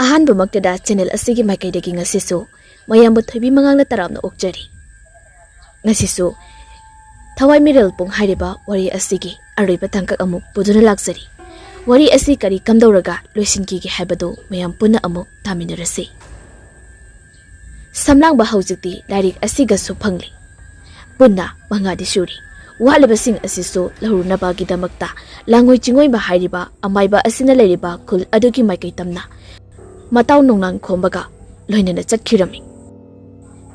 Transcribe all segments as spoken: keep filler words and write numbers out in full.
ꯑꯍꯥꯟꯕꯃꯛꯇꯗ channel ꯑꯁꯤꯒꯤ ꯃꯥꯏꯀꯩꯗꯒꯤ ꯉꯁꯤꯁꯨ ꯃꯌꯥꯝꯕꯨ ꯊꯣꯏꯕꯤ ꯃꯉꯥꯡꯅ ꯇꯔꯥꯝꯅ ꯑꯣꯛꯆꯔꯤ꯫ ꯉꯁꯤꯁꯨ ꯊꯋꯥꯏ ꯃꯤꯔꯦꯜ ꯄꯨꯡ ꯍꯥꯏꯔꯤꯕ ꯋꯥꯔꯤ ꯑꯁꯤꯒꯤ ꯑꯔꯣꯏꯕ ꯇꯥꯡꯀꯛ ꯑꯃꯨꯛ ꯄꯨꯗꯨꯅ ꯂꯥꯛꯆꯔꯤ꯫ ꯋꯥꯔꯤ ꯑꯁꯤ ꯀꯔꯤ ꯀꯝꯗꯧꯔꯒ ꯂꯣꯏꯁꯤꯟꯈꯤꯒꯦ ꯍꯥꯏꯕꯗꯨ ꯃꯌꯥꯝ ꯄꯨꯟꯅ ꯑꯃꯨꯛ ꯇꯥꯃꯤꯟꯅꯔꯁꯤ꯫ ꯁꯝꯂꯥꯡꯕ ꯍꯧꯖꯤꯛꯇꯤ ꯂꯥꯏꯔꯤꯛ ꯑꯁꯤꯒꯁꯨ ꯐꯪꯂꯤ꯫ ꯄꯨꯟꯅ ꯃꯉꯥꯗꯤ ꯁꯨꯔꯤ꯫ ꯋꯥꯠꯂꯤꯕꯁꯤꯡ ꯑꯁꯤꯁꯨ ꯂꯧꯔꯨꯅꯕꯒꯤꯗꯃꯛꯇ ꯂꯥꯡꯉꯣꯏ ꯆꯤꯡꯉꯣꯏꯕ ꯍꯥꯏꯔꯤꯕ ꯑꯃꯥꯏꯕ ꯑꯁꯤꯅ ꯂꯩꯔꯤꯕ ꯈꯨꯜ ꯑꯗꯨꯒꯤ ꯃꯥꯏꯀꯩ ꯇꯝꯅ ꯃꯇꯥꯎ ꯅꯣꯡꯅꯥꯡ ꯈꯣꯝꯕꯒ ꯂꯣꯏꯅꯅ ꯆꯠꯈꯤꯔꯝꯃꯤ꯫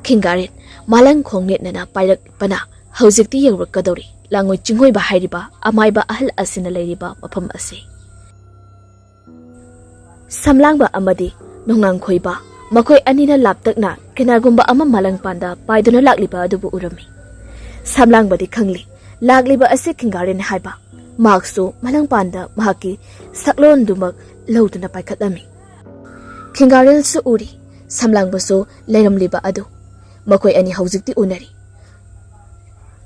ꯈꯤꯡꯒꯥꯔꯦꯟ ꯃꯥꯂꯪ ꯈꯣꯡ ꯅꯦꯠꯅꯅ ꯄꯥꯏꯔꯛꯄꯅ ꯍꯧꯖꯤꯛꯇꯤ ꯌꯧꯔꯛꯀꯗꯧꯔꯤ꯫ ꯂꯥꯡꯉꯣꯏ ꯆꯤꯡꯉꯣꯏꯕ ꯍꯥꯏꯔꯤꯕ ꯑꯃꯥꯏꯕ ꯑꯍꯜ ꯑꯁꯤꯅ ꯂꯩꯔꯤꯕ ꯃꯐꯝ ꯑꯁꯤ꯫ ꯁꯝꯂꯥꯡꯕ ꯑꯃꯗꯤ ꯅꯣꯡꯅꯥꯡꯈꯣꯏꯕ, ꯃꯈꯣꯏ ꯑꯅꯤꯅ ꯂꯥꯞꯇꯛꯅ ꯀꯅꯥꯒꯨꯝꯕ ꯑꯃ ꯃꯥꯂꯪꯄꯥꯟꯗ ꯄꯥꯏꯗꯨꯅ ꯂꯥꯛꯂꯤꯕ ꯑꯗꯨꯕꯨ ꯎꯔꯝꯃꯤ꯫ ꯁꯝꯂꯥꯡꯕꯗꯤ ꯈꯪꯂꯤ, ꯂꯥꯛꯂꯤꯕ ꯑꯁꯤ ꯈꯤꯡꯒꯥꯔꯦꯟ ꯍꯥꯏꯕ꯫ ꯃꯍꯥꯛꯁꯨ ꯃꯥꯂꯪꯄꯥꯟꯗ ꯃꯍꯥꯛꯀꯤ ꯁꯛꯂꯣꯟꯗꯨꯃꯛ ꯂꯧꯗꯨꯅ ꯄꯥꯏꯈꯠꯂꯝꯃꯤ꯫ ꯈꯤꯡꯒꯥꯔꯦꯜꯁꯨ ꯎꯔꯤ, ꯁꯝꯂꯥꯡꯕꯁꯨ ꯂꯩꯔꯝꯂꯤꯕ ꯑꯗꯨ꯫ ꯃꯈꯣꯏ ꯑꯅꯤ ꯍꯧꯖꯤꯛꯇꯤ ꯎꯅꯔꯤ꯫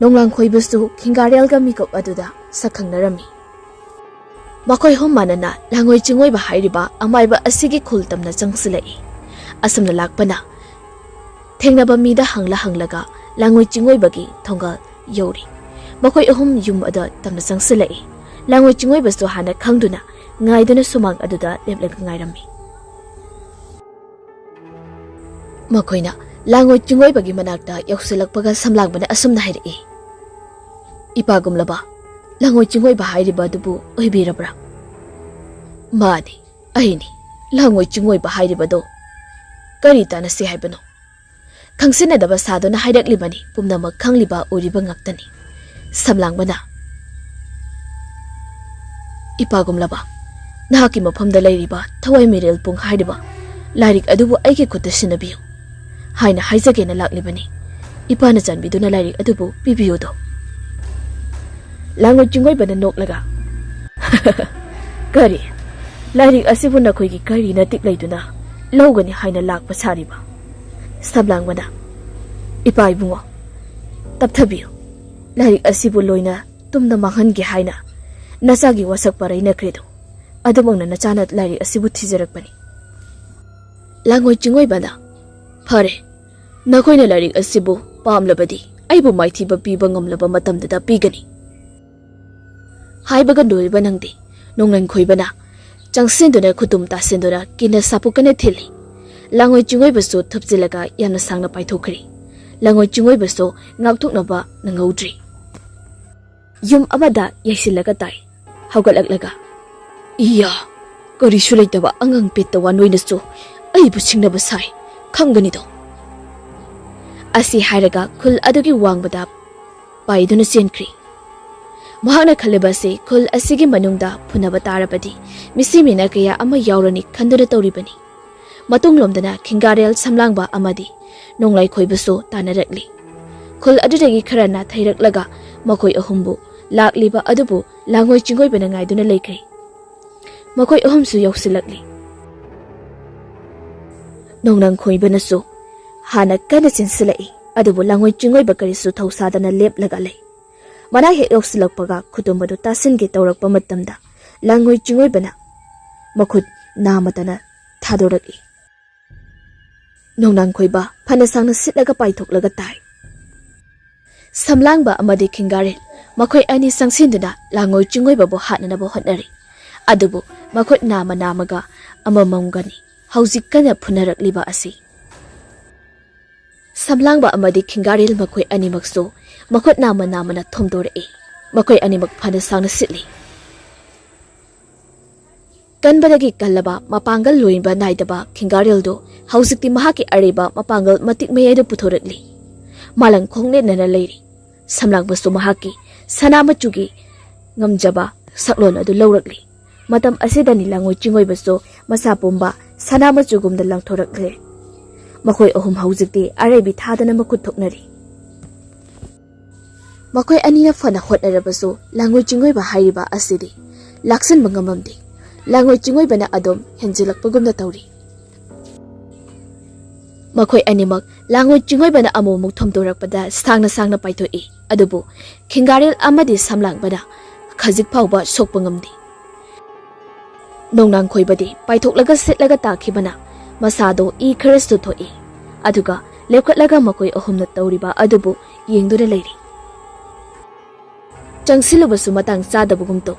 ꯅꯣꯡꯂꯥꯡꯈꯣꯏꯕꯁꯨ ꯈꯤꯡꯒꯥꯔꯦꯜꯒ ꯃꯤꯀꯨꯞ ꯑꯗꯨꯗ ꯁꯛꯈꯪꯅꯔꯝꯃꯤ꯫ ꯃꯈꯣꯏ ꯑꯍꯨꯝ ꯃꯥꯟꯅꯅ ꯂꯥꯡꯉꯣꯏ ꯆꯤꯡꯉꯣꯏꯕ ꯍꯥꯏꯔꯤꯕ ꯑꯃꯥꯏꯕ ꯑꯁꯤꯒꯤ ꯈꯨꯜ ꯇꯝꯅ ꯆꯪꯁꯤꯜꯂꯛꯏ꯫ ꯑꯁꯨꯝꯅ ꯂꯥꯛꯄꯅ ꯊꯦꯡꯅꯕ ꯃꯤꯗ ꯍꯪꯂ ꯍꯪꯂꯒ ꯂꯥꯡꯉꯣꯏ ꯆꯤꯡꯉꯣꯏꯕꯒꯤ ꯊꯣꯡꯒꯜ ꯌꯧꯔꯤ꯫ ꯃꯈꯣꯏ ꯑꯍꯨꯝ ꯌꯨꯝ ꯑꯗꯨ ꯇꯝꯅ ꯆꯪꯁꯤꯜꯂꯛꯏ꯫ ꯂꯥꯡꯉꯣꯏ ꯆꯤꯡꯉꯣꯏꯕꯁꯨ ꯍꯥꯟꯅ ꯈꯪꯗꯨꯅ ꯉꯥꯏꯗꯨꯅ ꯁꯨꯃꯥꯡ ꯑꯗꯨꯗ ꯂꯦꯞꯂꯒ ꯉꯥꯏꯔꯝꯃꯤ꯫ ꯃꯈꯣꯏꯅ ꯂꯥꯡꯉꯣꯏ ꯆꯤꯡꯉꯣꯏꯕꯒꯤ ꯃꯅꯥꯛꯇ ꯌꯧꯁꯤꯜꯂꯛꯄꯒ ꯁꯝꯂꯥꯡꯕꯅ ꯑꯁꯨꯝꯅ ꯍꯥꯏꯔꯛꯏ, "ꯏꯄꯥꯒꯨꯝꯂꯕ ꯂꯥꯡꯉꯣꯏ ꯆꯤꯡꯉꯣꯏꯕ ꯍꯥꯏꯔꯤꯕ ꯑꯗꯨꯕꯨ ꯑꯣꯏꯕꯤꯔꯕ꯭ꯔꯥ?" "ꯃꯥꯅꯤ, ꯑꯩꯅꯤ ꯂꯥꯡꯉꯣꯏ ꯆꯤꯡꯉꯣꯏꯕ ꯍꯥꯏꯔꯤꯕꯗꯣ꯫ ꯀꯔꯤ ꯇꯥꯟꯅꯁꯤ ꯍꯥꯏꯕꯅꯣ?" ꯈꯪꯁꯤꯟꯅꯗꯕ ꯁꯥꯗꯨꯅ ꯍꯥꯏꯔꯛꯂꯤꯕꯅꯤ, ꯄꯨꯝꯅꯃꯛ ꯈꯪꯂꯤꯕ ꯎꯔꯤꯕ ꯉꯥꯛꯇꯅꯤ꯫ ꯁꯝꯂꯥꯡꯕꯅ, "ꯏꯄꯥꯒꯨꯝꯂꯕ ꯅꯍꯥꯛꯀꯤ ꯃꯐꯝꯗ ꯂꯩꯔꯤꯕ ꯊꯋꯥꯏ ꯃꯤꯔꯦꯜ ꯄꯨꯡ ꯍꯥꯏꯔꯤꯕ ꯂꯥꯏꯔꯤꯛ ꯑꯗꯨꯕꯨ ꯑꯩꯒꯤ ꯈꯨꯠꯇ ꯁꯤꯟꯅꯕꯤꯌꯨ ꯍꯥꯏꯅ ꯍꯥꯏꯖꯒꯦꯅ ꯂꯥꯛꯂꯤꯕꯅꯤ꯫ ꯏꯄꯥꯅ ꯆꯥꯟꯕꯤꯗꯨꯅ ꯂꯥꯏꯔꯤꯛ ꯑꯗꯨꯕꯨ ꯄꯤꯕꯤꯌꯨꯗꯣ꯫" ꯂꯥꯡꯉꯣꯏ ꯆꯤꯡꯉꯣꯏꯕꯅ ꯅꯣꯛꯂꯒ, "ꯀꯔꯤ? ꯂꯥꯏꯔꯤꯛ ꯑꯁꯤꯕꯨ ꯅꯈꯣꯏꯒꯤ ꯀꯔꯤ ꯅꯇꯤꯛ ꯂꯩꯗꯨꯅ ꯂꯧꯒꯅꯤ ꯍꯥꯏꯅ ꯂꯥꯛꯄ ꯁꯥꯔꯤꯕ?" ꯁꯝꯂꯥꯡꯕꯅ, "ꯏꯄꯥ ꯏꯕꯨꯡꯉꯣ, ꯇꯞꯊꯕꯤꯌꯨ꯫ ꯂꯥꯏꯔꯤꯛ ꯑꯁꯤꯕꯨ ꯂꯣꯏꯅ ꯇꯨꯝꯅ ꯃꯥꯡꯍꯟꯒꯦ ꯍꯥꯏꯅ ꯅꯆꯥꯒꯤ ꯋꯥꯁꯛ ꯄꯔꯩꯅꯈ꯭ꯔꯦꯗꯣ꯫ ꯑꯗꯨꯃꯛꯅ ꯅꯆꯥꯅ ꯂꯥꯏꯔꯤꯛ ꯑꯁꯤꯕꯨ ꯊꯤꯖꯔꯛꯄꯅꯤ꯫" ꯂꯥꯡꯉꯣꯏ ꯆꯤꯡꯑꯣꯏꯕꯅ, "ꯐꯔꯦ, ꯅꯈꯣꯏꯅ ꯂꯥꯏꯔꯤꯛ ꯑꯁꯤꯕꯨ ꯄꯥꯝꯂꯕꯗꯤ ꯑꯩꯕꯨ ꯃꯥꯏꯊꯤꯕ ꯄꯤꯕ ꯉꯝꯂꯕ ꯃꯇꯝꯗꯨꯗ ꯄꯤꯒꯅꯤ"꯫ ꯍꯥꯏꯕꯒ ꯂꯣꯏꯕ ꯅꯪꯗꯦ꯫ ꯅꯣꯡꯅꯪꯈꯣꯏꯕꯅ ꯆꯪꯁꯤꯟꯗꯨꯅ ꯈꯨꯇꯨꯝ ꯇꯥꯁꯤꯟꯗꯨꯅ ꯀꯤꯟꯅ ꯁꯥꯄꯨ ꯀꯟꯅ ꯊꯤꯜꯂꯤ꯫ ꯂꯥꯡꯉꯣꯏ ꯆꯤꯡꯑꯣꯏꯕꯁꯨ ꯊꯨꯞꯆꯤꯜꯂꯒ ꯌꯥꯝꯅ ꯁꯥꯡꯅ ꯄꯥꯏꯊꯣꯛꯈ꯭ꯔꯦ꯫ ꯂꯥꯡꯉꯣꯏ ꯆꯤꯡꯑꯣꯏꯕꯁꯨ ꯉꯥꯛꯊꯣꯛꯅꯕ ꯅꯪꯍꯧꯗ꯭ꯔꯦ꯫ ꯌꯨꯝ ꯑꯃꯗ ꯌꯩꯁꯤꯜꯂꯒ ꯇꯥꯏ꯫ ꯍꯧꯒꯠꯂꯛꯂꯒ, "ꯏꯌꯥ, ꯀꯔꯤꯁꯨ ꯂꯩꯇꯕ ꯑꯉꯥꯡ ꯄꯦꯠꯇ ꯋꯥ ꯅꯣꯏꯅꯁꯨ ꯑꯩꯕꯨ ꯁꯤꯡꯅꯕ ꯁꯥꯏ, ꯈꯪꯒꯅꯤꯗꯣ"꯫ ꯑꯁꯤ ꯍꯥꯏꯔꯒ ꯈꯨꯜ ꯑꯗꯨꯒꯤ ꯋꯥꯡꯃꯗ ꯄꯥꯏꯗꯨꯅ ꯆꯦꯟꯈ꯭ꯔꯤ꯫ ꯃꯍꯥꯛꯅ ꯈꯜꯂꯤꯕ ꯑꯁꯤ ꯈꯨꯜ ꯑꯁꯤꯒꯤ ꯃꯅꯨꯡꯗ ꯐꯨꯅꯕ ꯇꯥꯔꯕꯗꯤ ꯃꯤꯁꯤ ꯃꯤꯅꯥ ꯀꯌꯥ ꯑꯃ ꯌꯥꯎꯔꯅꯤ ꯈꯟꯗꯨꯅ ꯇꯧꯔꯤꯕꯅꯤ꯫ ꯃꯇꯨꯡꯂꯣꯝꯗꯅ ꯈꯤꯡꯒꯥꯔꯦꯜ, ꯁꯝꯂꯥꯡꯕ ꯑꯃꯗꯤ ꯅꯣꯡꯂꯥꯏꯈꯣꯏꯕꯁꯨ ꯇꯥꯟꯅꯔꯛꯂꯤ꯫ ꯈꯨꯜ ꯑꯗꯨꯗꯒꯤ ꯈꯔ ꯅꯥꯊꯩꯔꯛꯂꯒ ꯃꯈꯣꯏ ꯑꯍꯨꯝꯕꯨ ꯂꯥꯛꯂꯤꯕ ꯑꯗꯨꯕꯨ ꯂꯥꯡꯉꯣꯏ ꯆꯤꯡꯑꯣꯏꯕꯅ ꯉꯥꯏꯗꯨꯅ ꯂꯩꯈ꯭ꯔꯦ꯫ ꯃꯈꯣꯏ ꯑꯍꯨꯝꯁꯨ ꯌꯧꯁꯤꯜꯂꯛꯂꯤ꯫ ꯅꯣꯡꯅꯪꯈꯣꯏꯕꯅꯁꯨ ꯍꯥꯟꯅ ꯀꯟꯅ ꯆꯦꯟꯁꯤꯜꯂꯛꯏ, ꯑꯗꯨꯕꯨ ꯂꯥꯡꯉꯣꯏ ꯆꯤꯡꯑꯣꯏꯕ ꯀꯔꯤꯁꯨ ꯊꯧꯁꯥꯗꯅ ꯂꯦꯞꯂꯒ ꯂꯩ꯫ ꯃꯅꯥꯛ ꯍꯦꯛ ꯌꯧꯁꯤꯜꯂꯛꯄꯒ ꯈꯨꯇꯨꯝ ꯑꯗꯨ ꯇꯥꯁꯤꯟꯒꯦ ꯇꯧꯔꯛꯄ ꯃꯇꯝꯗ ꯂꯥꯡꯉꯣꯏ ꯆꯤꯡꯑꯣꯏꯕꯅ ꯃꯈꯨꯠ ꯅꯥꯃꯇꯅ ꯊꯥꯗꯣꯔꯛꯏ꯫ ꯅꯣꯡꯅꯥꯡꯈꯣꯏꯕ ꯐꯅ ꯁꯥꯡꯅ ꯁꯤꯠꯂꯒ ꯄꯥꯏꯊꯣꯛꯂꯒ ꯇꯥꯏ꯫ ꯁꯝꯂꯥꯡꯕ ꯑꯃꯗꯤ ꯈꯤꯡꯒꯥꯔꯦꯜ ꯃꯈꯣꯏ ꯑꯅꯤ ꯆꯪꯁꯤꯟꯗꯨꯅ ꯂꯥꯡꯉꯣꯏ ꯆꯤꯡꯑꯣꯏꯕꯕꯨ ꯍꯥꯠꯅꯅꯕ ꯍꯣꯠꯅꯔꯤ꯫ ꯑꯗꯨꯕꯨ ꯃꯈꯨꯠ ꯅꯥꯃ ꯅꯥꯃꯒ ꯑꯃꯃꯝꯒꯅꯤ ꯍꯧꯖꯤꯛ ꯀꯟꯅ ꯐꯨꯅꯔꯛꯂꯤꯕ ꯑꯁꯤ꯫ ꯁꯝꯂꯥꯡꯕ ꯑꯃꯗꯤ ꯈꯤꯡꯒꯥꯔꯦꯜ ꯃꯈꯣꯏ ꯑꯅꯤꯃꯛꯁꯨ ꯃꯈꯨꯠ ꯅꯥꯃ ꯅꯥꯃꯅ ꯊꯣꯝꯗꯣꯔꯛꯏ꯫ ꯃꯈꯣꯏ ꯑꯅꯤꯃꯛ ꯐꯅ ꯁꯥꯡꯅ ꯁꯤꯠꯂꯤ꯫ ꯀꯟꯕꯗꯒꯤ ꯀꯜꯂꯕ ꯃꯄꯥꯡꯒꯜ ꯂꯣꯏꯕ ꯅꯥꯏꯗꯕ ꯈꯤꯡꯒꯥꯔꯦꯜꯗꯨ ꯍꯧꯖꯤꯛꯇꯤ ꯃꯍꯥꯛꯀꯤ ꯑꯔꯩꯕ ꯃꯄꯥꯡꯒꯜ ꯃꯇꯤꯛ ꯃꯌꯥꯏꯗ ꯄꯨꯊꯣꯔꯛꯂꯤ꯫ ꯃꯥꯂꯪ ꯈꯣꯡꯅꯦꯠꯅꯅ ꯂꯩꯔꯤ꯫ ꯁꯝꯂꯥꯡꯕꯁꯨ ꯃꯍꯥꯛꯀꯤ ꯁꯅꯥ ꯃꯆꯨꯒꯤ ꯉꯝꯖꯕ ꯁꯛꯂꯣꯟ ꯑꯗꯨ ꯂꯧꯔꯛꯂꯤ꯫ ꯃꯇꯝ ꯑꯁꯤꯗꯅꯤ ꯂꯥꯡꯉꯣꯏ ꯆꯤꯡꯑꯣꯏꯕꯁꯨ ꯃꯁꯥ ꯄꯨꯝꯕ ꯁꯅꯥ ꯃꯆꯨꯒꯨꯝꯅ ꯂꯪꯊꯣꯔꯛꯂꯦ꯫ ꯃꯈꯣꯏ ꯑꯍꯨꯝ ꯍꯧꯖꯤꯛꯇꯤ ꯑꯔꯩꯕꯤ ꯊꯥꯗꯅ ꯃꯈꯨꯠ ꯊꯣꯛꯅꯔꯤ꯫ ꯃꯈꯣꯏ ꯑꯅꯤꯅ ꯐꯅ ꯍꯣꯠꯅꯔꯕꯁꯨ ꯂꯥꯡꯉꯣꯏ ꯆꯤꯡꯑꯣꯏꯕ ꯍꯥꯏꯔꯤꯕ ꯑꯁꯤꯗꯤ ꯂꯥꯛꯁꯤꯟꯕ ꯉꯝꯃꯝꯗꯦ꯫ ꯂꯥꯡꯉꯣꯏ ꯆꯤꯡꯑꯣꯏꯕꯅ ꯑꯗꯨꯝ ꯍꯦꯟꯖꯤꯜꯂꯛꯄꯒꯨꯝꯅ ꯇꯧꯔꯤ꯫ ꯃꯈꯣꯏ ꯑꯅꯤꯃꯛ ꯂꯥꯡꯉꯣꯏ ꯆꯤꯡꯑꯣꯏꯕꯅ ꯑꯃꯨꯛ ꯑꯃꯨꯛ ꯊꯣꯝꯗꯣꯔꯛꯄꯗ ꯁꯥꯡꯅ ꯁꯥꯡꯅ ꯄꯥꯏꯊꯣꯛꯏ, ꯑꯗꯨꯕꯨ ꯈꯤꯡꯒꯥꯔꯦꯜ ꯑꯃꯗꯤ ꯁꯝꯂꯥꯡꯕꯅ ꯈꯖꯤꯛ ꯐꯥꯎꯕ ꯁꯣꯛꯄ ꯉꯝꯗꯦ꯫ ꯅꯣꯡꯅꯥꯡꯈꯣꯏꯕꯗꯤ ꯄꯥꯏꯊꯣꯛꯂꯒ ꯁꯤꯠꯂꯒ ꯇꯥꯈꯤꯕꯅ ꯃꯁꯥꯗꯣ ꯏ ꯈꯔꯁꯨ ꯊꯣꯛꯏ꯫ ꯑꯗꯨꯒ ꯂꯦꯞꯈꯠꯂꯒ ꯃꯈꯣꯏ ꯑꯍꯨꯝꯅ ꯇꯧꯔꯤꯕ ꯑꯗꯨꯕꯨ ꯌꯦꯡꯗꯨꯅ ꯂꯩꯔꯤ꯫ ꯆꯪꯁꯤꯜꯂꯨꯕꯁꯨ ꯃꯇꯥꯡ ꯆꯥꯗꯕꯒꯨꯝ ꯇꯧ꯫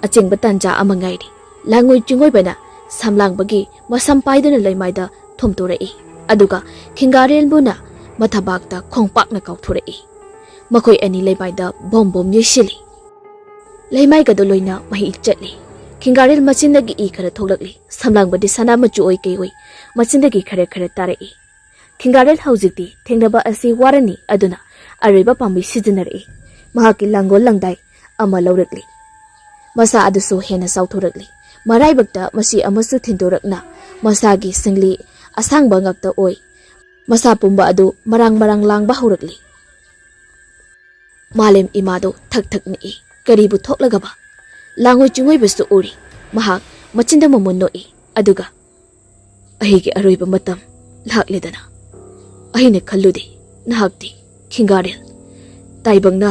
ꯑꯆꯦꯡꯕ ꯇꯥꯟꯖꯥ ꯑꯃ ꯉꯥꯏꯔꯤ꯫ ꯂꯥꯡꯉꯣꯏ ꯆꯤꯡꯉꯣꯏꯕꯅ ꯁꯝꯂꯥꯡꯕꯒꯤ ꯃꯁꯝ ꯄꯥꯏꯗꯨꯅ ꯂꯩꯃꯥꯏꯗ ꯊꯣꯝꯇꯣꯔꯛꯏ꯫ ꯑꯗꯨꯒ ꯈꯤꯡꯒꯥꯔꯦꯜꯕꯨꯅ ꯃꯊꯕꯥꯛꯇ ꯈꯣꯡꯄꯥꯛꯅ ꯀꯥꯎꯊꯣꯔꯛꯏ꯫ ꯃꯈꯣꯏ ꯑꯅꯤ ꯂꯩꯃꯥꯏꯗ ꯕꯣꯝ ꯕꯣꯝ ꯌꯩꯁꯤꯜꯂꯤ꯫ ꯂꯩꯃꯥꯏꯒꯗꯣ ꯂꯣꯏꯅ ꯃꯍꯤ ꯆꯠꯂꯤ꯫ ꯈꯤꯡꯒꯥꯔꯦꯜ ꯃꯆꯤꯟꯗꯒꯤ ꯏ ꯈꯔ ꯊꯣꯛꯂꯛꯂꯤ꯫ ꯁꯝꯂꯥꯡꯕꯗꯤ ꯁꯅꯥ ꯃꯆꯨ ꯑꯣꯏ ꯀꯩ ꯑꯣꯏ ꯃꯆꯤꯟꯗꯒꯤ ꯈꯔ ꯈꯔ ꯇꯥꯔꯛꯏ꯫ ꯈꯤꯡꯒꯥꯔꯦꯜ ꯍꯧꯖꯤꯛꯇꯤ ꯊꯦꯡꯅꯕ ꯑꯁꯤ ꯋꯥꯔꯅꯤ, ꯑꯗꯨꯅ ꯑꯔꯣꯏꯕ ꯄꯥꯝꯕꯩ ꯁꯤꯖꯤꯟꯅꯔꯛꯏ꯫ ꯃꯍꯥꯛꯀꯤ ꯂꯥꯡꯒꯣꯜ ꯂꯪꯗꯥꯏ ꯑꯃ ꯂꯧꯔꯛꯂꯤ꯫ ꯃꯁꯥ ꯑꯗꯨꯁꯨ ꯍꯦꯟꯅ ꯆꯥꯎꯊꯣꯔꯛꯂꯤ꯫ ꯃꯔꯥꯏꯕꯛꯇ ꯃꯁꯤ ꯑꯃꯁꯨ ꯊꯤꯟꯗꯣꯔꯛꯅ ꯃꯁꯥꯒꯤ ꯁꯤꯡꯂꯤ ꯑꯁꯥꯡꯕ ꯉꯥꯛꯇ ꯑꯣꯏ꯫ ꯃꯁꯥ ꯄꯨꯝꯕ ꯑꯗꯨ ꯃꯔꯥꯡ ꯃꯔꯥꯡ ꯂꯥꯡꯕ ꯍꯧꯔꯛꯂꯤ꯫ ꯃꯥꯂꯦꯝ ꯏꯃꯥꯗꯣ ꯊꯛ ꯊꯛ ꯅꯤꯛꯏ꯫ ꯀꯔꯤꯕꯨ ꯊꯣꯛꯂꯒꯕ? ꯂꯥꯡꯉꯣꯏ ꯆꯤꯡꯉꯣꯏꯕꯁꯨ ꯎꯔꯤ꯫ ꯃꯍꯥꯛ ꯃꯆꯤꯟꯗ ꯃꯃꯨꯟ ꯅꯣꯛꯏ꯫ ꯑꯗꯨꯒ, "ꯑꯩꯒꯤ ꯑꯔꯣꯏꯕ ꯃꯇꯝ ꯂꯥꯛꯂꯦꯗꯅ꯫ ꯑꯩꯅ ꯈꯜꯂꯨꯗꯦ ꯅꯍꯥꯛꯇꯤ ꯈꯤꯡꯒꯥꯔꯦꯜ, ꯇꯥꯏꯕꯪꯅ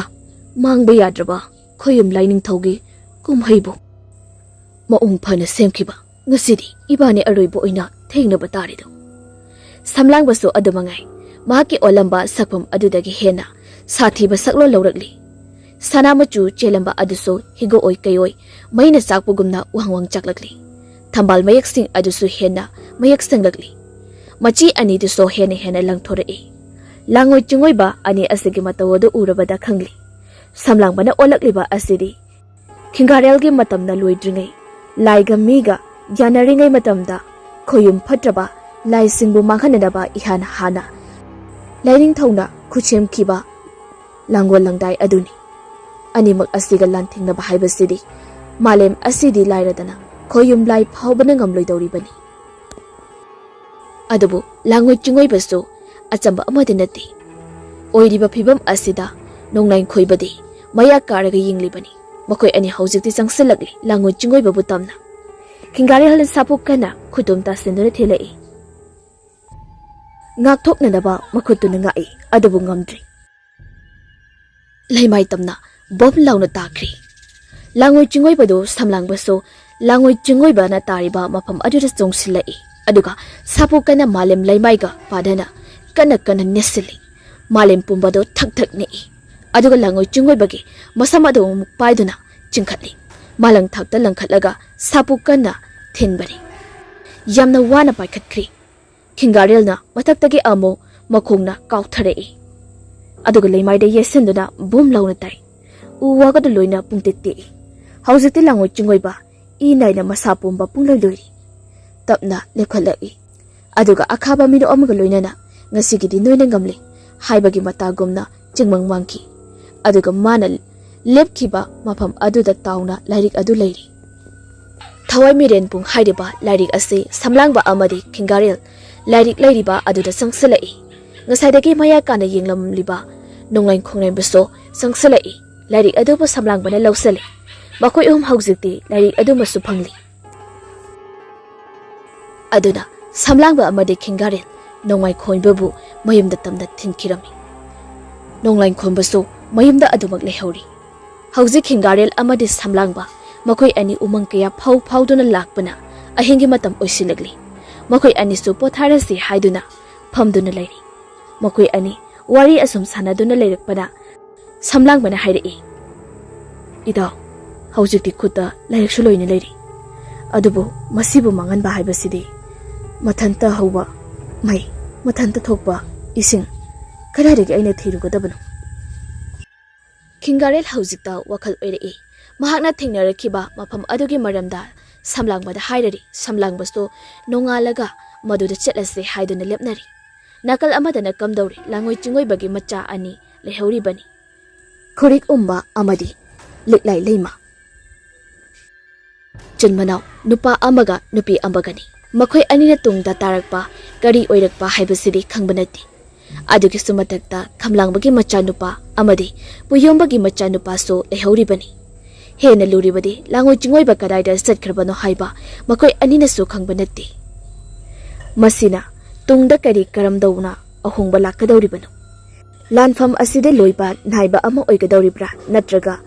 ꯃꯥꯡꯕ ꯌꯥꯗ꯭ꯔꯕ ꯈꯣꯌꯨꯝ ꯂꯥꯏꯅꯤꯡꯊꯧꯒꯤ ꯀꯨꯝꯍꯩꯕꯨ ꯃꯑꯣꯡ ꯐꯅ ꯁꯦꯝꯈꯤꯕ꯫ ꯉꯁꯤꯗꯤ ꯏꯕꯥꯅꯤ ꯑꯔꯣꯏꯕ ꯑꯣꯏꯅ ꯊꯦꯡꯅꯕ ꯇꯥꯔꯦꯗꯣ꯫" ꯁꯝꯂꯥꯡꯕꯁꯨ ꯑꯗꯨꯃꯉꯥꯏ꯫ ꯃꯍꯥꯛꯀꯤ ꯑꯣꯜꯂꯝꯕ ꯁꯛꯐꯝ ꯑꯗꯨꯗꯒꯤ ꯍꯦꯟꯅ ꯁꯥꯊꯤꯕ ꯁꯛꯂꯣꯟ ꯂꯧꯔꯛꯂꯤ꯫ ꯁꯅꯥ ꯃꯆꯨ ꯆꯦꯜꯂꯝꯕ ꯑꯗꯨꯁꯨ ꯍꯤꯒꯣꯛꯑꯣꯏ ꯀꯩꯑꯣꯏ ꯃꯩꯅ ꯆꯥꯛꯄꯒꯨꯝꯅ ꯋꯥꯡ ꯋꯥꯡ ꯆꯥꯛꯂꯛꯂꯤ꯫ ꯊꯝꯕꯥꯜ ꯃꯌꯦꯛꯁꯤꯡ ꯑꯗꯨꯁꯨ ꯍꯦꯟꯅ ꯃꯌꯦꯛ ꯁꯦꯡꯂꯛꯂꯤ꯫ ꯃꯆꯤ ꯑꯅꯤꯗꯨꯁꯨ ꯍꯦꯟꯅ ꯍꯦꯟꯅ ꯂꯪꯊꯣꯔꯛꯏ꯫ ꯂꯥꯡꯉꯣꯏ ꯆꯤꯡꯉꯣꯏꯕ ꯑꯅꯤ ꯑꯁꯤꯒꯤ ꯃꯇꯧ ꯑꯗꯨ ꯎꯔꯕꯗ ꯈꯪꯂꯤ꯫ ꯁꯝꯂꯥꯡꯕꯅ ꯑꯣꯜꯂꯛꯂꯤꯕ ꯑꯁꯤꯗꯤ ꯈꯤꯡꯒꯥꯔꯦꯜꯒꯤ ꯃꯇꯝꯅ ꯂꯣꯏꯗ꯭ꯔꯤꯉꯩ, ꯂꯥꯏꯒ ꯃꯤꯒ ꯌꯥꯅꯔꯤꯉꯩ ꯃꯇꯝꯗ ꯈꯣꯌꯨꯝ ꯐꯠꯇ꯭ꯔꯕ ꯂꯥꯏꯁꯤꯡꯕꯨ ꯃꯥꯡꯍꯟꯅꯅꯕ ꯏꯍꯥꯟ ꯍꯥꯟꯅ ꯂꯥꯏꯅꯤꯡꯊꯧꯅ ꯈꯨꯠꯁꯦꯝꯈꯤꯕ ꯂꯥꯡꯒꯣꯜ ꯂꯪꯗꯥꯏ ꯑꯗꯨꯅꯤ꯫ ꯑꯅꯤꯃꯛ ꯑꯁꯤꯒ ꯂꯥꯟꯊꯦꯡꯅꯕ ꯍꯥꯏꯕꯁꯤꯗꯤ ꯃꯥꯂꯦꯝ ꯑꯁꯤꯗꯤ ꯂꯥꯏꯔꯗꯅ ꯈꯣꯌꯨꯝ ꯂꯥꯏ ꯐꯥꯎꯕꯅ ꯉꯝꯂꯣꯏꯗꯧꯔꯤꯕꯅꯤ꯫ ꯑꯗꯨꯕꯨ ꯂꯥꯡꯉꯣꯏ ꯆꯤꯡꯉꯣꯏꯕꯁꯨ ꯑꯆꯝꯕ ꯑꯃꯗꯤ ꯅꯠꯇꯦ꯫ ꯑꯣꯏꯔꯤꯕ ꯐꯤꯕꯝ ꯑꯁꯤꯗ ꯅꯣꯡꯅꯥꯏ ꯈꯣꯏꯕꯗꯤ ꯃꯌꯥ ꯀꯥꯔꯒ ꯌꯦꯡꯂꯤꯕꯅꯤ꯫ ꯃꯈꯣꯏ ꯑꯅꯤ ꯍꯧꯖꯤꯛꯇꯤ ꯆꯪꯁꯤꯜꯂꯛꯂꯤ ꯂꯥꯡꯉꯣꯏ ꯆꯤꯡꯉꯣꯏꯕꯕꯨ ꯇꯝꯅ꯫ ꯈꯤꯡꯒꯥꯔꯦꯜ ꯁꯥꯐꯨ ꯀꯟꯅ ꯈꯨꯗꯨꯝ ꯇꯥꯁꯤꯟꯗꯨꯅ ꯊꯤꯜꯂꯛꯏ꯫ ꯉꯥꯛꯊꯣꯛꯅꯅꯕ ꯃꯈꯨꯠꯇꯨꯅ ꯉꯥꯛꯏ, ꯑꯗꯨꯕꯨ ꯉꯝꯗ꯭ꯔꯤ꯫ ꯂꯩꯃꯥꯏ ꯇꯝꯅ ꯕꯣꯝ ꯂꯥꯎꯅ ꯇꯥꯈ꯭ꯔꯤ꯫ ꯂꯥꯡꯉꯣꯏ ꯆꯤꯡꯉꯣꯏꯕꯗꯨ ꯁꯝꯂꯥꯡꯕꯁꯨ ꯂꯥꯡꯉꯣꯏ ꯆꯤꯡꯉꯣꯏꯕꯅ ꯇꯥꯔꯤꯕ ꯃꯐꯝ ꯑꯗꯨꯗ ꯆꯣꯡꯁꯤꯜꯂꯛꯏ꯫ ꯑꯗꯨꯒ ꯁꯥꯄꯨ ꯀꯟꯅ ꯃꯥꯂꯦꯝ ꯂꯩꯃꯥꯏꯒ ꯄꯥꯗꯅ ꯀꯟꯅ ꯀꯟꯅ ꯅꯦꯠꯁꯤꯜꯂꯤ꯫ ꯃꯥꯂꯦꯝ ꯄꯨꯝꯕꯗꯣ ꯊꯛ ꯊꯛ ꯅꯤꯛꯏ꯫ ꯑꯗꯨꯒ ꯂꯥꯡꯉꯣꯏ ꯆꯤꯡꯉꯣꯏꯕꯒꯤ ꯃꯁꯝ ꯑꯗꯨ ꯑꯃꯨꯛ ꯄꯥꯏꯗꯨꯅ ꯆꯤꯡꯈꯠꯂꯤ꯫ ꯃꯥꯂꯪ ꯊꯥꯛꯇ ꯂꯪꯈꯠꯂꯒ ꯁꯥꯄꯨ ꯀꯟꯅ ꯊꯤꯟꯕꯅꯤ꯫ ꯌꯥꯝꯅ ꯋꯥꯅ ꯄꯥꯏꯈꯠꯈ꯭ꯔꯤ꯫ ꯈꯤꯡꯒꯥꯔꯦꯜꯅ ꯃꯊꯛꯇꯒꯤ ꯑꯃꯨꯛ ꯃꯈꯣꯡꯅ ꯀꯥꯎꯊꯔꯛꯏ꯫ ꯑꯗꯨꯒ ꯂꯩꯃꯥꯏꯗ ꯌꯦꯠꯁꯤꯟꯗꯨꯅ ꯕꯨꯝ ꯂꯥꯎꯅ ꯇꯥꯏ꯫ ꯎ ꯋꯥꯒꯗꯨ ꯂꯣꯏꯅ ꯄꯨꯡꯇꯦꯛ ꯇꯦꯛꯏ꯫ ꯍꯧꯖꯤꯛꯇꯤ ꯂꯥꯡꯉꯣꯏ ꯆꯤꯡꯉꯣꯏꯕ ꯏ ꯅꯥꯏꯅ ꯃꯁꯥ ꯄꯨꯝꯕ ꯄꯨꯡꯂꯣꯏ ꯂꯣꯏꯔꯤ꯫ ꯇꯞꯅ ꯂꯦꯞꯈꯠꯂꯛꯏ꯫ ꯑꯗꯨꯒ ꯑꯈꯥꯕ ꯃꯤꯅꯣꯛ ꯑꯃꯒ ꯂꯣꯏꯅꯅ "ꯉꯁꯤꯒꯤꯗꯤ ꯅꯣꯏꯅ ꯉꯝꯂꯦ" ꯍꯥꯏꯕꯒꯤ ꯃꯇꯥꯒꯨꯝꯅ ꯆꯤꯡꯃꯪ ꯃꯥꯡꯈꯤ꯫ ꯑꯗꯨꯒ ꯃꯥꯅ ꯂꯦꯞꯈꯤꯕ ꯃꯐꯝ ꯑꯗꯨꯗ ꯇꯥꯎꯅ ꯂꯥꯏꯔꯤꯛ ꯑꯗꯨ ꯂꯩꯔꯤ꯫ ꯊꯋꯥꯏ ꯃꯤꯔꯦꯟ ꯄꯨꯡ ꯍꯥꯏꯔꯤꯕ ꯂꯥꯏꯔꯤꯛ ꯑꯁꯤ ꯁꯝꯂꯥꯡꯕ ꯑꯃꯗꯤ ꯈꯤꯡꯒꯥꯔꯦꯜ ꯂꯥꯏꯔꯤꯛ ꯂꯩꯔꯤꯕ ꯑꯗꯨꯗ ꯆꯪꯁꯤꯜꯂꯛꯏ꯫ ꯉꯁꯥꯏꯗꯒꯤ ꯃꯌꯥ ꯀꯥꯅ ꯌꯦꯡꯂꯝꯂꯤꯕ ꯅꯣꯡꯂꯥꯏ ꯈꯣꯡꯅꯥꯏꯕꯁꯨ ꯆꯪꯁꯤꯜꯂꯛꯏ꯫ ꯂꯥꯏꯔꯤꯛ ꯑꯗꯨꯕꯨ ꯁꯝꯂꯥꯡꯕꯅ ꯂꯧꯁꯤꯜꯂꯤ꯫ ꯃꯈꯣꯏ ꯑꯍꯨꯝ ꯍꯧꯖꯤꯛꯇꯤ ꯂꯥꯏꯔꯤꯛ ꯑꯗꯨꯃꯁꯨ ꯐꯪꯂꯤ꯫ ꯑꯗꯨꯅ ꯁꯝꯂꯥꯡꯕ ꯑꯃꯗꯤ ꯈꯤꯡꯒꯥꯔꯦꯜ ꯅꯣꯡꯃꯥꯏ ꯈꯣꯏꯕꯕꯨ ꯃꯌꯨꯝꯗ ꯇꯝꯅ ꯊꯤꯟꯈꯤꯔꯝꯃꯤ꯫ ꯅꯣꯡꯂꯥꯏ ꯈꯣꯏꯕꯁꯨ ꯃꯌꯨꯝꯗ ꯑꯗꯨꯃꯛ ꯂꯩꯍꯧꯔꯤ꯫ ꯍꯧꯖꯤꯛ ꯈꯤꯡꯒꯥꯔꯦꯜ ꯑꯃꯗꯤ ꯁꯝꯂꯥꯡꯕ ꯃꯈꯣꯏ ꯑꯅꯤ ꯎꯃꯪ ꯀꯌꯥ ꯐꯥꯎ ꯐꯥꯎꯗꯨꯅ ꯂꯥꯛꯄꯅ ꯑꯍꯤꯡꯒꯤ ꯃꯇꯝ ꯑꯣꯏꯁꯤꯜꯂꯛꯂꯤ꯫ ꯃꯈꯣꯏ ꯑꯅꯤꯁꯨ ꯄꯣꯊꯥꯔꯁꯤ ꯍꯥꯏꯗꯨꯅ ꯐꯝꯗꯨꯅ ꯂꯩꯔꯤ꯫ ꯃꯈꯣꯏ ꯑꯅꯤ ꯋꯥꯔꯤ ꯑꯁꯨꯝ ꯁꯥꯟꯅꯗꯨꯅ ꯂꯩꯔꯛꯄꯗ ꯁꯝꯂꯥꯡꯕꯅ ꯍꯥꯏꯔꯛꯏ, "ꯏꯇꯥꯎ, ꯍꯧꯖꯤꯛꯇꯤ ꯈꯨꯠꯇ ꯂꯥꯏꯔꯤꯛꯁꯨ ꯂꯣꯏꯅ ꯂꯩꯔꯤ, ꯑꯗꯨꯕꯨ ꯃꯁꯤꯕꯨ ꯃꯥꯡꯍꯟꯕ ꯍꯥꯏꯕꯁꯤꯗꯤ ꯃꯊꯟꯇ ꯍꯧꯕ ꯃꯩ, ꯃꯊꯟꯇ ꯊꯣꯛꯄ ꯏꯁꯤꯡ ꯀꯗꯥꯏꯗꯒꯤ ꯑꯩꯅ ꯊꯤꯔꯨꯒꯗꯕꯅꯣ?" ꯈꯤꯡꯒꯥꯔꯦꯜ ꯍꯧꯖꯤꯛꯇ ꯋꯥꯈꯜ ꯑꯣꯏꯔꯛꯏ꯫ ꯃꯍꯥꯛꯅ ꯊꯦꯡꯅꯔꯛꯈꯤꯕ ꯃꯐꯝ ꯑꯗꯨꯒꯤ ꯃꯔꯝꯗ ꯁꯝꯂꯥꯡꯕꯗ ꯍꯥꯏꯔꯔꯤ꯫ ꯁꯝꯂꯥꯡꯕꯁꯨ ꯅꯣꯡꯉꯥꯜꯂꯒ ꯃꯗꯨꯗ ꯆꯠꯂꯁꯦ ꯍꯥꯏꯗꯨꯅ ꯂꯦꯞꯅꯔꯤ꯫ ꯅꯥꯀꯜ ꯑꯃꯗꯅ ꯀꯝꯗꯧꯔꯤ? ꯂꯥꯡꯉꯣꯏ ꯆꯤꯡꯉꯣꯏꯕꯒꯤ ꯃꯆꯥ ꯑꯅꯤ ꯂꯩꯍꯧꯔꯤꯕꯅꯤ, ꯈꯨꯔꯤꯛ ꯎꯝꯕ ꯑꯃꯗꯤ ꯂꯤꯛꯂꯥꯏ ꯂꯩꯃ꯫ ꯆꯤꯟ ꯃꯅꯥꯎ ꯅꯨꯄꯥ ꯑꯃꯒ ꯅꯨꯄꯤ ꯑꯃꯒꯅꯤ꯫ ꯃꯈꯣꯏ ꯑꯅꯤꯅ ꯇꯨꯡꯗ ꯇꯥꯔꯛꯄ ꯀꯔꯤ ꯑꯣꯏꯔꯛꯄ ꯍꯥꯏꯕꯁꯤꯗꯤ ꯈꯪꯕ ꯅꯠꯇꯦ꯫ ꯑꯗꯨꯒꯤꯁꯨ ꯃꯊꯛꯇ ꯈꯝꯂꯥꯡꯕꯒꯤ ꯃꯆꯥꯅꯨꯄꯥ ꯑꯃꯗꯤ ꯄꯨꯌꯣꯝꯕꯒꯤ ꯃꯆꯥꯅꯨꯄꯥꯁꯨ ꯂꯩꯍꯧꯔꯤꯕꯅꯤ꯫ ꯍꯦꯟꯅ ꯂꯨꯔꯤꯕꯗꯤ ꯂꯥꯡꯉꯣꯏ ꯆꯤꯡꯉꯣꯏꯕ ꯀꯗꯥꯏꯗ ꯆꯠꯈ꯭ꯔꯕꯅꯣ ꯍꯥꯏꯕ ꯃꯈꯣꯏ ꯑꯅꯤꯅꯁꯨ ꯈꯪꯕ ꯅꯠꯇꯦ꯫ ꯃꯁꯤꯅ ꯇꯨꯡꯗ ꯀꯔꯤ ꯀꯔꯝꯗꯧꯅ ꯑꯍꯣꯡꯕ ꯂꯥꯛꯀꯗꯧꯔꯤꯕꯅꯣ? ꯂꯥꯟꯐꯝ ꯑꯁꯤꯗ ꯂꯣꯏꯕ ꯅꯥꯏꯕ ꯑꯃ ꯑꯣꯏꯒꯗꯧꯔꯤꯕ꯭ꯔꯥ, ꯅꯠꯇ꯭ꯔꯒ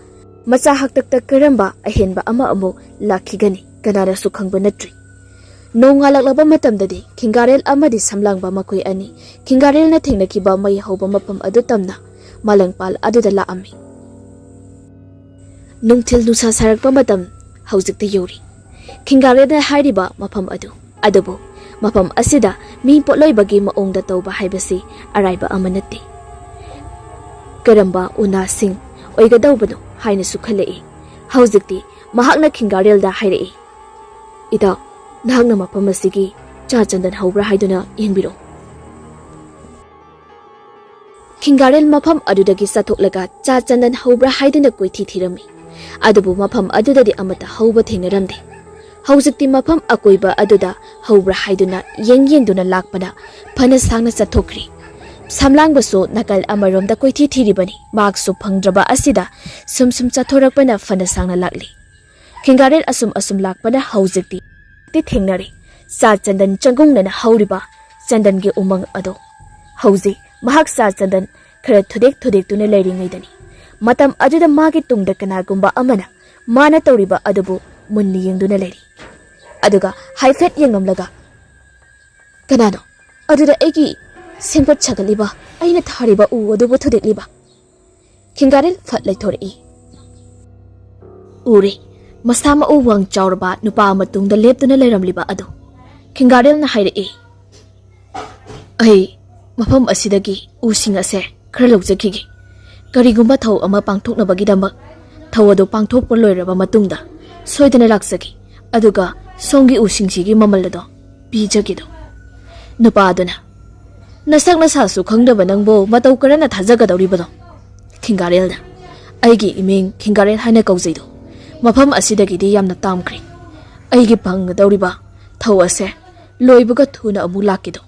ꯃꯆꯥ ꯍꯥꯛꯇꯛꯇ ꯀꯔꯝꯕ ꯑꯍꯦꯟꯕ ꯑꯃ ꯑꯃꯨꯛ ꯂꯥꯛꯈꯤꯒꯅꯤ? ꯀꯅꯥꯅꯁꯨ ꯈꯪꯕ ꯅꯠꯇ꯭ꯔꯤ꯫ ꯅꯣꯡꯉꯥꯜꯂꯛꯂꯕ ꯃꯇꯝꯗꯗꯤ ꯈꯤꯡꯒꯥꯔꯦꯜ ꯑꯃꯗꯤ ꯁꯝꯂꯥꯡꯕ ꯃꯈꯣꯏ ꯑꯅꯤ ꯈꯤꯡꯒꯥꯔꯦꯜꯅ ꯊꯦꯡꯅꯈꯤꯕ ꯃꯩ ꯍꯧꯕ ꯃꯐꯝ ꯑꯗꯨ ꯇꯝꯅ ꯃꯥꯂꯪꯄꯥꯜ ꯑꯗꯨꯗ ꯂꯥꯛꯑꯝꯃꯤ꯫ ꯅꯨꯡꯊꯤꯜ ꯅꯨꯡꯁꯥ ꯁꯥꯔꯛꯄ ꯃꯇꯝ ꯍꯧꯖꯤꯛꯇ ꯌꯧꯔꯤ꯫ ꯈꯤꯡꯒꯥꯔꯦꯜꯅ ꯍꯥꯏꯔꯤꯕ ꯃꯐꯝ ꯑꯗꯨ, ꯑꯗꯨꯕꯨ ꯃꯐꯝ ꯑꯁꯤꯗ ꯃꯤ ꯄꯣꯠꯂꯣꯏꯕꯒꯤ ꯃꯑꯣꯡꯗ ꯇꯧꯕ ꯍꯥꯏꯕꯁꯤ ꯑꯔꯥꯏꯕ ꯑꯃ ꯅꯠꯇꯦ꯫ ꯀꯔꯝꯕ ꯎꯅꯥꯁꯤꯡ ꯑꯣꯏꯒꯗꯧꯕꯅꯣ ꯍꯥꯏꯅꯁꯨ ꯈꯜꯂꯛꯏ꯫ ꯍꯧꯖꯤꯛꯇꯤ ꯃꯍꯥꯛꯅ ꯈꯤꯡꯒꯥꯔꯦꯜꯗ ꯍꯥꯏꯔꯛꯏ, "ꯏꯇꯥꯎ, ꯅꯍꯥꯛꯅ ꯃꯐꯝ ꯑꯁꯤꯒꯤ ꯆꯥ ꯆꯟꯗꯟ ꯍꯧꯕ꯭ꯔꯥ ꯍꯥꯏꯗꯨꯅ ꯌꯦꯡꯕꯤꯔꯛꯎ꯫" ꯈꯤꯡꯒꯥꯔꯦꯜ ꯃꯐꯝ ꯑꯗꯨꯗꯒꯤ ꯆꯠꯊꯣꯛꯂꯒ ꯆꯥ ꯆꯟꯗꯟ ꯍꯧꯕ꯭ꯔꯥ ꯍꯥꯏꯗꯨꯅ ꯀꯣꯏꯊꯤ ꯊꯤꯔꯝꯃꯤ꯫ ꯑꯗꯨꯕꯨ ꯃꯐꯝ ꯑꯗꯨꯗꯗꯤ ꯑꯃꯠꯇ ꯍꯧꯕ ꯊꯦꯡꯅꯔꯝꯗꯦ꯫ ꯍꯧꯖꯤꯛꯇꯤ ꯃꯐꯝ ꯑꯀꯣꯏꯕ ꯑꯗꯨꯗ ꯍꯧꯕ꯭ꯔꯥ ꯍꯥꯏꯗꯨꯅ ꯌꯦꯡ ꯌꯦꯡꯗꯨꯅ ꯂꯥꯛꯄꯅ ꯐꯅ ꯁꯥꯡꯅ ꯆꯠꯊꯣꯛꯈ꯭ꯔꯦ꯫ ꯁꯝꯂꯥꯡꯕꯁꯨ ꯅꯥꯀꯜ ꯑꯃꯔꯣꯝꯗ ꯀꯣꯏꯊꯤ ꯊꯤꯔꯤꯕꯅꯤ꯫ ꯃꯍꯥꯛꯁꯨ ꯐꯪꯗ꯭ꯔꯕ ꯑꯁꯤꯗ ꯁꯨꯝ ꯁꯨꯝ ꯆꯠꯊꯣꯔꯛꯄꯅ ꯐꯅ ꯁꯥꯡꯅ ꯂꯥꯛꯂꯤ꯫ ꯈꯤꯡꯒꯥꯔꯦꯜ ꯑꯁꯨꯝ ꯑꯁꯨꯝ ꯂꯥꯛꯄꯅ ꯍꯧꯖꯤꯛꯇꯤ ꯇꯤ ꯊꯦꯡꯅꯔꯦ꯫ ꯆꯥ ꯆꯟꯗꯟ ꯆꯪꯒꯨꯡꯅꯅ ꯍꯧꯔꯤꯕ ꯆꯟꯗꯟꯒꯤ ꯎꯃꯪ ꯑꯗꯣ꯫ ꯍꯧꯖꯤꯛ ꯃꯍꯥꯛ ꯆꯥ ꯆꯟꯗꯟ ꯈꯔ ꯊꯨꯗꯦꯛ ꯊꯨꯗꯦꯛꯇꯨꯅ ꯂꯩꯔꯤꯉꯩꯗꯅꯤ, ꯃꯇꯝ ꯑꯗꯨꯗ ꯃꯥꯒꯤ ꯇꯨꯡꯗ ꯀꯅꯥꯒꯨꯝꯕ ꯑꯃꯅ ꯃꯥꯅ ꯇꯧꯔꯤꯕ ꯑꯗꯨꯕꯨ ꯃꯨꯟꯅ ꯌꯦꯡꯗꯨꯅ ꯂꯩꯔꯤ꯫ ꯑꯗꯨꯒ ꯍꯥꯏꯐꯦꯠ ꯌꯦꯡꯂꯝꯂꯒ, "ꯀꯅꯥꯅꯣ ꯑꯗꯨꯗ ꯑꯩꯒꯤ ꯁꯦꯝꯒꯠ ꯁꯥꯒꯠꯂꯤꯕ, ꯑꯩꯅ ꯊꯥꯔꯤꯕ ꯎ ꯑꯗꯨꯕꯨ ꯊꯨꯗꯦꯛꯂꯤꯕ?" ꯈꯤꯡꯒꯥꯔꯦꯜ ꯐꯠ ꯂꯩꯊꯣꯔꯛꯏ꯫ ꯎꯔꯦ, ꯃꯁꯥ ꯃꯎ ꯋꯥꯡ ꯆꯥꯎꯔꯕ ꯅꯨꯄꯥ ꯑꯃ ꯇꯨꯡꯗ ꯂꯦꯞꯇꯨꯅ ꯂꯩꯔꯝꯂꯤꯕ ꯑꯗꯨ꯫ ꯈꯤꯡꯒꯥꯔꯦꯜꯅ ꯍꯥꯏꯔꯛꯏ, "ꯑꯩ ꯃꯐꯝ ꯑꯁꯤꯗꯒꯤ ꯎꯁꯤꯡ ꯑꯁꯦ ꯈꯔ ꯂꯧꯖꯈꯤꯒꯦ꯫ ꯀꯔꯤꯒꯨꯝꯕ ꯊꯧ ꯑꯃ ꯄꯥꯡꯊꯣꯛꯅꯕꯒꯤꯗꯃꯛ ꯊꯧ ꯑꯗꯨ ꯄꯥꯡꯊꯣꯛꯄ ꯂꯣꯏꯔꯕ ꯃꯇꯨꯡꯗ ꯁꯣꯏꯗꯅ ꯂꯥꯛꯆꯒꯦ, ꯑꯗꯨꯒ ꯁꯣꯝꯒꯤ ꯎꯁꯤꯡꯁꯤꯒꯤ ꯃꯃꯜ ꯑꯗꯣ ꯄꯤꯖꯒꯦꯗꯣ꯫" ꯅꯨꯄꯥ ꯑꯗꯨꯅ, "ꯅꯁꯛ ꯅꯁꯥꯁꯨ ꯈꯪꯗꯕ ꯅꯪꯕꯨ ꯃꯇꯧ ꯀꯔꯝꯅ ꯊꯥꯖꯒꯗꯧꯔꯤꯕꯅꯣ?" ꯈꯤꯡꯒꯥꯔꯦꯜꯅ, "ꯑꯩꯒꯤ ꯏꯃꯤꯡ ꯈꯤꯡꯒꯥꯔꯦꯜ ꯍꯥꯏꯅ ꯀꯧꯖꯩꯗꯣ꯫ ꯃꯐꯝ ꯑꯁꯤꯗꯒꯤꯗꯤ ꯌꯥꯝꯅ ꯇꯥꯝꯈ꯭ꯔꯦ꯫ ꯑꯩꯒꯤ ꯐꯪꯒꯗꯧꯔꯤꯕ ꯊꯧ ꯑꯁꯦ ꯂꯣꯏꯕꯒ ꯊꯨꯅ ꯑꯃꯨꯛ ꯂꯥꯛꯀꯦꯗꯣ꯫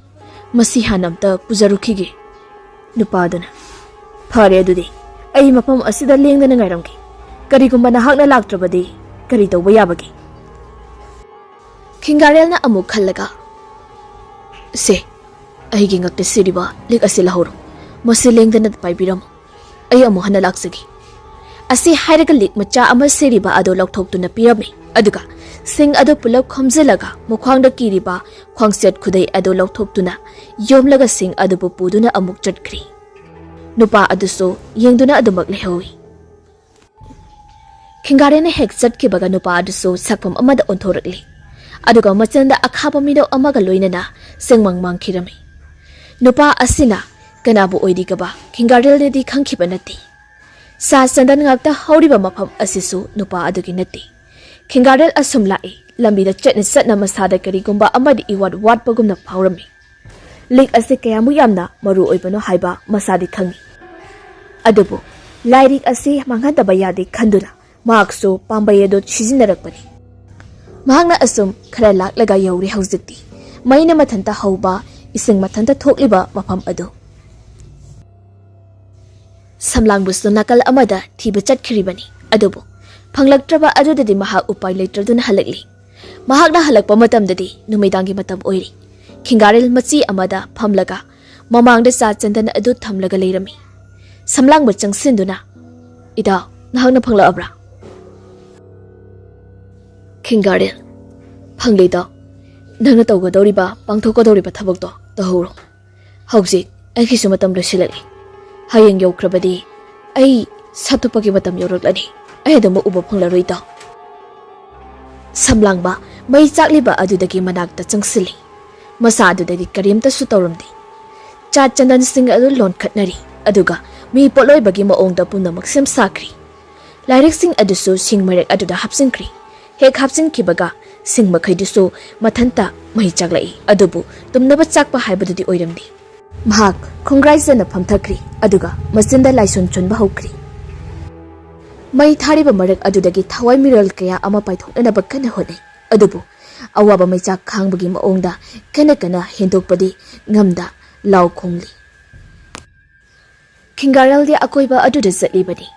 ꯃꯁꯤ ꯍꯥꯟꯅ ꯑꯝꯇ ꯄꯨꯖꯔꯨꯈꯤꯒꯦ꯫" ꯅꯨꯄꯥꯗꯨꯅ, "ꯐꯔꯦ ꯑꯗꯨꯗꯤ, ꯑꯩ ꯃꯐꯝ ꯑꯁꯤꯗ ꯂꯦꯡꯗꯅ ꯉꯥꯏꯔꯝꯒꯦ꯫ ꯀꯔꯤꯒꯨꯝꯕ ꯅꯍꯥꯛꯅ ꯂꯥꯛꯇ꯭ꯔꯕꯗꯤ ꯀꯔꯤ ꯇꯧꯕ ꯌꯥꯕꯒꯦ?" ꯈꯤꯡꯒꯥꯔꯦꯜꯅ ꯑꯃꯨꯛ ꯈꯜꯂꯒ, "ꯁꯦ, ꯑꯩꯒꯤ ꯉꯛꯇ ꯁꯤꯔꯤꯕ ꯂꯤꯛ ꯑꯁꯤ ꯂꯧꯍꯧꯔꯣ꯫ ꯃꯁꯤ ꯂꯦꯡꯗꯅ ꯄꯥꯏꯕꯤꯔꯝꯃꯨ꯫ ꯑꯩ ꯑꯃꯨꯛ ꯍꯟꯅ ꯂꯥꯛꯆꯒꯦ꯫" ꯑꯁꯤ ꯍꯥꯏꯔꯒ ꯂꯤꯛ ꯃꯆꯥ ꯑꯃ ꯁꯤꯔꯤꯕ ꯑꯗꯨ ꯂꯧꯊꯣꯛꯇꯨꯅ ꯄꯤꯔꯝꯃꯤ꯫ ꯑꯗꯨꯒ ꯁꯤꯡ ꯑꯗꯨ ꯄꯨꯂꯞ ꯈꯣꯝꯖꯤꯜꯂꯒ ꯃꯈ꯭ꯋꯥꯡꯗ ꯀꯤꯔꯤꯕ ꯈ꯭ꯋꯥꯡꯆꯦꯠ ꯈꯨꯗꯩ ꯑꯗꯨ ꯂꯧꯊꯣꯛꯇꯨꯅ ꯌꯣꯝꯂꯒ ꯁꯤꯡ ꯑꯗꯨꯕꯨ ꯄꯨꯗꯨꯅ ꯑꯃꯨꯛ ꯆꯠꯈ꯭ꯔꯤ꯫ ꯅꯨꯄꯥ ꯑꯗꯨꯁꯨ ꯌꯦꯡꯗꯨꯅ ꯑꯗꯨꯃꯛ ꯂꯩꯍꯧꯏ꯫ ꯈꯤꯡꯒꯥꯔꯦꯟꯅ ꯍꯦꯛ ꯆꯠꯈꯤꯕꯒ ꯅꯨꯄꯥ ꯑꯗꯨꯁꯨ ꯁꯛꯐꯝ ꯑꯃꯗ ꯑꯣꯟꯊꯣꯔꯛꯂꯤ꯫ ꯑꯗꯨꯒ ꯃꯆꯤꯟꯗ ꯑꯈꯥꯕ ꯃꯤꯅꯧ ꯑꯃꯒ ꯂꯣꯏꯅꯅ ꯁꯦꯡꯃꯪ ꯃꯥꯡꯈꯤꯔꯝꯃꯤ꯫ ꯅꯨꯄꯥ ꯑꯁꯤꯅ ꯀꯅꯥꯕꯨ ꯑꯣꯏꯔꯤꯒꯕ ꯈꯤꯡꯒꯥꯔꯦꯜꯅꯗꯤ ꯈꯪꯈꯤꯕ ꯅꯠꯇꯦ꯫ ꯁꯥ ꯆꯟꯗꯟ ꯉꯥꯛꯇ ꯍꯧꯔꯤꯕ ꯃꯐꯝ ꯑꯁꯤꯁꯨ ꯅꯨꯄꯥ ꯑꯗꯨꯒꯤ ꯅꯠꯇꯦ꯫ ꯈꯤꯡꯒꯥꯔꯦꯜ ꯑꯁꯨꯝ ꯂꯥꯛꯏ꯫ ꯂꯝꯕꯤꯗ ꯆꯠꯅ ꯆꯠꯅ ꯃꯁꯥꯗ ꯀꯔꯤꯒꯨꯝꯕ ꯑꯃꯗꯤ ꯏꯋꯥꯠ ꯋꯥꯠꯄꯒꯨꯝꯅ ꯐꯥꯎꯔꯝꯃꯤ꯫ ꯂꯤꯛ ꯑꯁꯤ ꯀꯌꯥꯃꯨꯛ ꯌꯥꯝꯅ ꯃꯔꯨ ꯑꯣꯏꯕꯅꯣ ꯍꯥꯏꯕ ꯃꯁꯥꯗꯤ ꯈꯪꯏ꯫ ꯑꯗꯨꯕꯨ ꯂꯥꯏꯔꯤꯛ ꯑꯁꯤ ꯃꯥꯡꯍꯟꯗꯕ ꯌꯥꯗꯦ ꯈꯟꯗꯨꯅ ꯃꯍꯥꯛꯁꯨ ꯄꯥꯝꯕꯩ ꯑꯗꯨ ꯁꯤꯖꯤꯟꯅꯔꯛꯄꯅꯤ꯫ ꯃꯍꯥꯛꯅ ꯑꯁꯨꯝ ꯈꯔ ꯂꯥꯛꯂꯒ ꯌꯧꯔꯦ ꯍꯧꯖꯤꯛꯇꯤ꯫ ꯃꯩꯅ ꯃꯊꯟꯇ ꯍꯧꯕ, ꯏꯁꯤꯡ ꯃꯊꯟꯇ ꯊꯣꯛꯂꯤꯕ ꯃꯐꯝ ꯑꯗꯨ꯫ ꯁꯝꯂꯥꯡꯕꯁꯨ ꯅꯥꯀꯜ ꯑꯃꯗ ꯊꯤꯕ ꯆꯠꯈꯤꯔꯤꯕꯅꯤ꯫ ꯑꯗꯨꯕꯨ ꯐꯪꯂꯛꯇ꯭ꯔꯕ ꯑꯗꯨꯗꯗꯤ ꯃꯍꯥꯛ ꯎꯄꯥꯏ ꯂꯩꯇ꯭ꯔꯗꯨꯅ ꯍꯜꯂꯛꯂꯤ꯫ ꯃꯍꯥꯛꯅ ꯍꯜꯂꯛꯄ ꯃꯇꯝꯗꯗꯤ ꯅꯨꯃꯤꯗꯥꯡꯒꯤ ꯃꯇꯝ ꯑꯣꯏꯔꯤ꯫ ꯈꯤꯡꯒꯥꯔꯦꯜ ꯃꯆꯤ ꯑꯃꯗ ꯐꯝꯂꯒ ꯃꯃꯥꯡꯗ ꯆꯥ ꯆꯟꯗꯟ ꯑꯗꯨ ꯊꯝꯂꯒ ꯂꯩꯔꯝꯃꯤ꯫ ꯁꯝꯂꯥꯡꯕ ꯆꯪꯁꯤꯟꯗꯨꯅ, "ꯏꯇꯥꯎ, ꯅꯍꯥꯛꯅ ꯐꯪꯂꯛꯑꯕ꯭ꯔꯥ?" ꯈꯤꯡꯒꯥꯔꯦꯜ, "ꯐꯪꯂꯦ ꯏꯇꯥꯎ꯫ ꯅꯪꯅ ꯇꯧꯒꯗꯧꯔꯤꯕ, ꯄꯥꯡꯊꯣꯛꯀꯗꯧꯔꯤꯕ ꯊꯕꯛꯇꯣ ꯇꯧꯍꯧꯔꯣ꯫ ꯍꯧꯖꯤꯛ ꯑꯩꯒꯤꯁꯨ ꯃꯇꯝ ꯂꯣꯏꯁꯤꯜꯂꯛꯂꯦ꯫ ꯍꯌꯦꯡ ꯌꯧꯈ꯭ꯔꯕꯗꯤ ꯑꯩ ꯁꯥꯠꯇꯣꯛꯄꯒꯤ ꯃꯇꯝ ꯌꯧꯔꯛꯂꯅꯤ꯫ ꯑꯩ ꯑꯗꯨꯃꯛ ꯎꯕ ꯐꯪꯂꯔꯣꯏ ꯏꯇꯥꯎ꯫" ꯁꯝꯂꯥꯡꯕ ꯃꯩ ꯆꯥꯛꯂꯤꯕ ꯑꯗꯨꯗꯒꯤ ꯃꯅꯥꯛꯇ ꯆꯪꯁꯤꯜꯂꯤ꯫ ꯃꯁꯥ ꯑꯗꯨꯗꯗꯤ ꯀꯔꯤꯝꯇꯁꯨ ꯇꯧꯔꯝꯗꯦ꯫ ꯆꯥ ꯆꯟꯗꯟꯁꯤꯡ ꯑꯗꯨ ꯂꯣꯟꯈꯠꯅꯔꯤ, ꯑꯗꯨꯒ ꯃꯤ ꯄꯣꯠꯂꯣꯏꯕꯒꯤ ꯃꯑꯣꯡꯗ ꯄꯨꯝꯅꯃꯛ ꯁꯦꯝ ꯁꯥꯈ꯭ꯔꯤ꯫ ꯂꯥꯏꯔꯤꯛꯁꯤꯡ ꯑꯗꯨꯁꯨ ꯁꯤꯡ ꯃꯔꯦꯛ ꯑꯗꯨꯗ ꯍꯥꯞꯆꯤꯟꯈ꯭ꯔꯤ꯫ ꯍꯦꯛ ꯍꯥꯞꯆꯤꯟꯈꯤꯕꯒ ꯁꯤꯡ ꯃꯈꯩꯗꯨꯁꯨ ꯃꯊꯟꯇ ꯃꯩ ꯆꯥꯛꯂꯛꯏ, ꯑꯗꯨꯕꯨ ꯇꯨꯝꯅꯕ ꯆꯥꯛꯄ ꯍꯥꯏꯕꯗꯨꯗꯤ ꯑꯣꯏꯔꯝꯗꯦ꯫ ꯃꯍꯥꯛ ꯈꯣꯡꯒ꯭ꯔꯥꯏ ꯆꯟꯅ ꯐꯝꯊꯈ꯭ꯔꯤ, ꯑꯗꯨꯒ ꯃꯆꯤꯟꯗ ꯂꯥꯏꯁꯣꯟ ꯁꯣꯟꯕ ꯍꯧꯈ꯭ꯔꯤ꯫ ꯃꯩ ꯊꯥꯔꯤꯕ ꯃꯔꯛ ꯑꯗꯨꯗꯒꯤ ꯊꯋꯥꯏ ꯃꯤꯔꯣꯜ ꯀꯌꯥ ꯑꯃ ꯄꯥꯏꯊꯣꯛꯅꯅꯕ ꯀꯟꯅ ꯍꯣꯠꯅꯩ, ꯑꯗꯨꯕꯨ ꯑꯋꯥꯕ ꯃꯩꯆꯥꯛ ꯈꯥꯡꯕꯒꯤ ꯃꯑꯣꯡꯗ ꯀꯟꯅ ꯀꯟꯅ ꯍꯦꯟꯗꯣꯛꯄꯗꯤ ꯉꯝꯗ ꯂꯥꯎ ꯈꯣꯡꯂꯤ꯫ ꯈꯤꯡꯒꯥꯔꯦꯜꯗꯤ ꯑꯀꯣꯏꯕ ꯑꯗꯨꯗ ꯆꯠꯂꯤꯕꯅꯤ꯫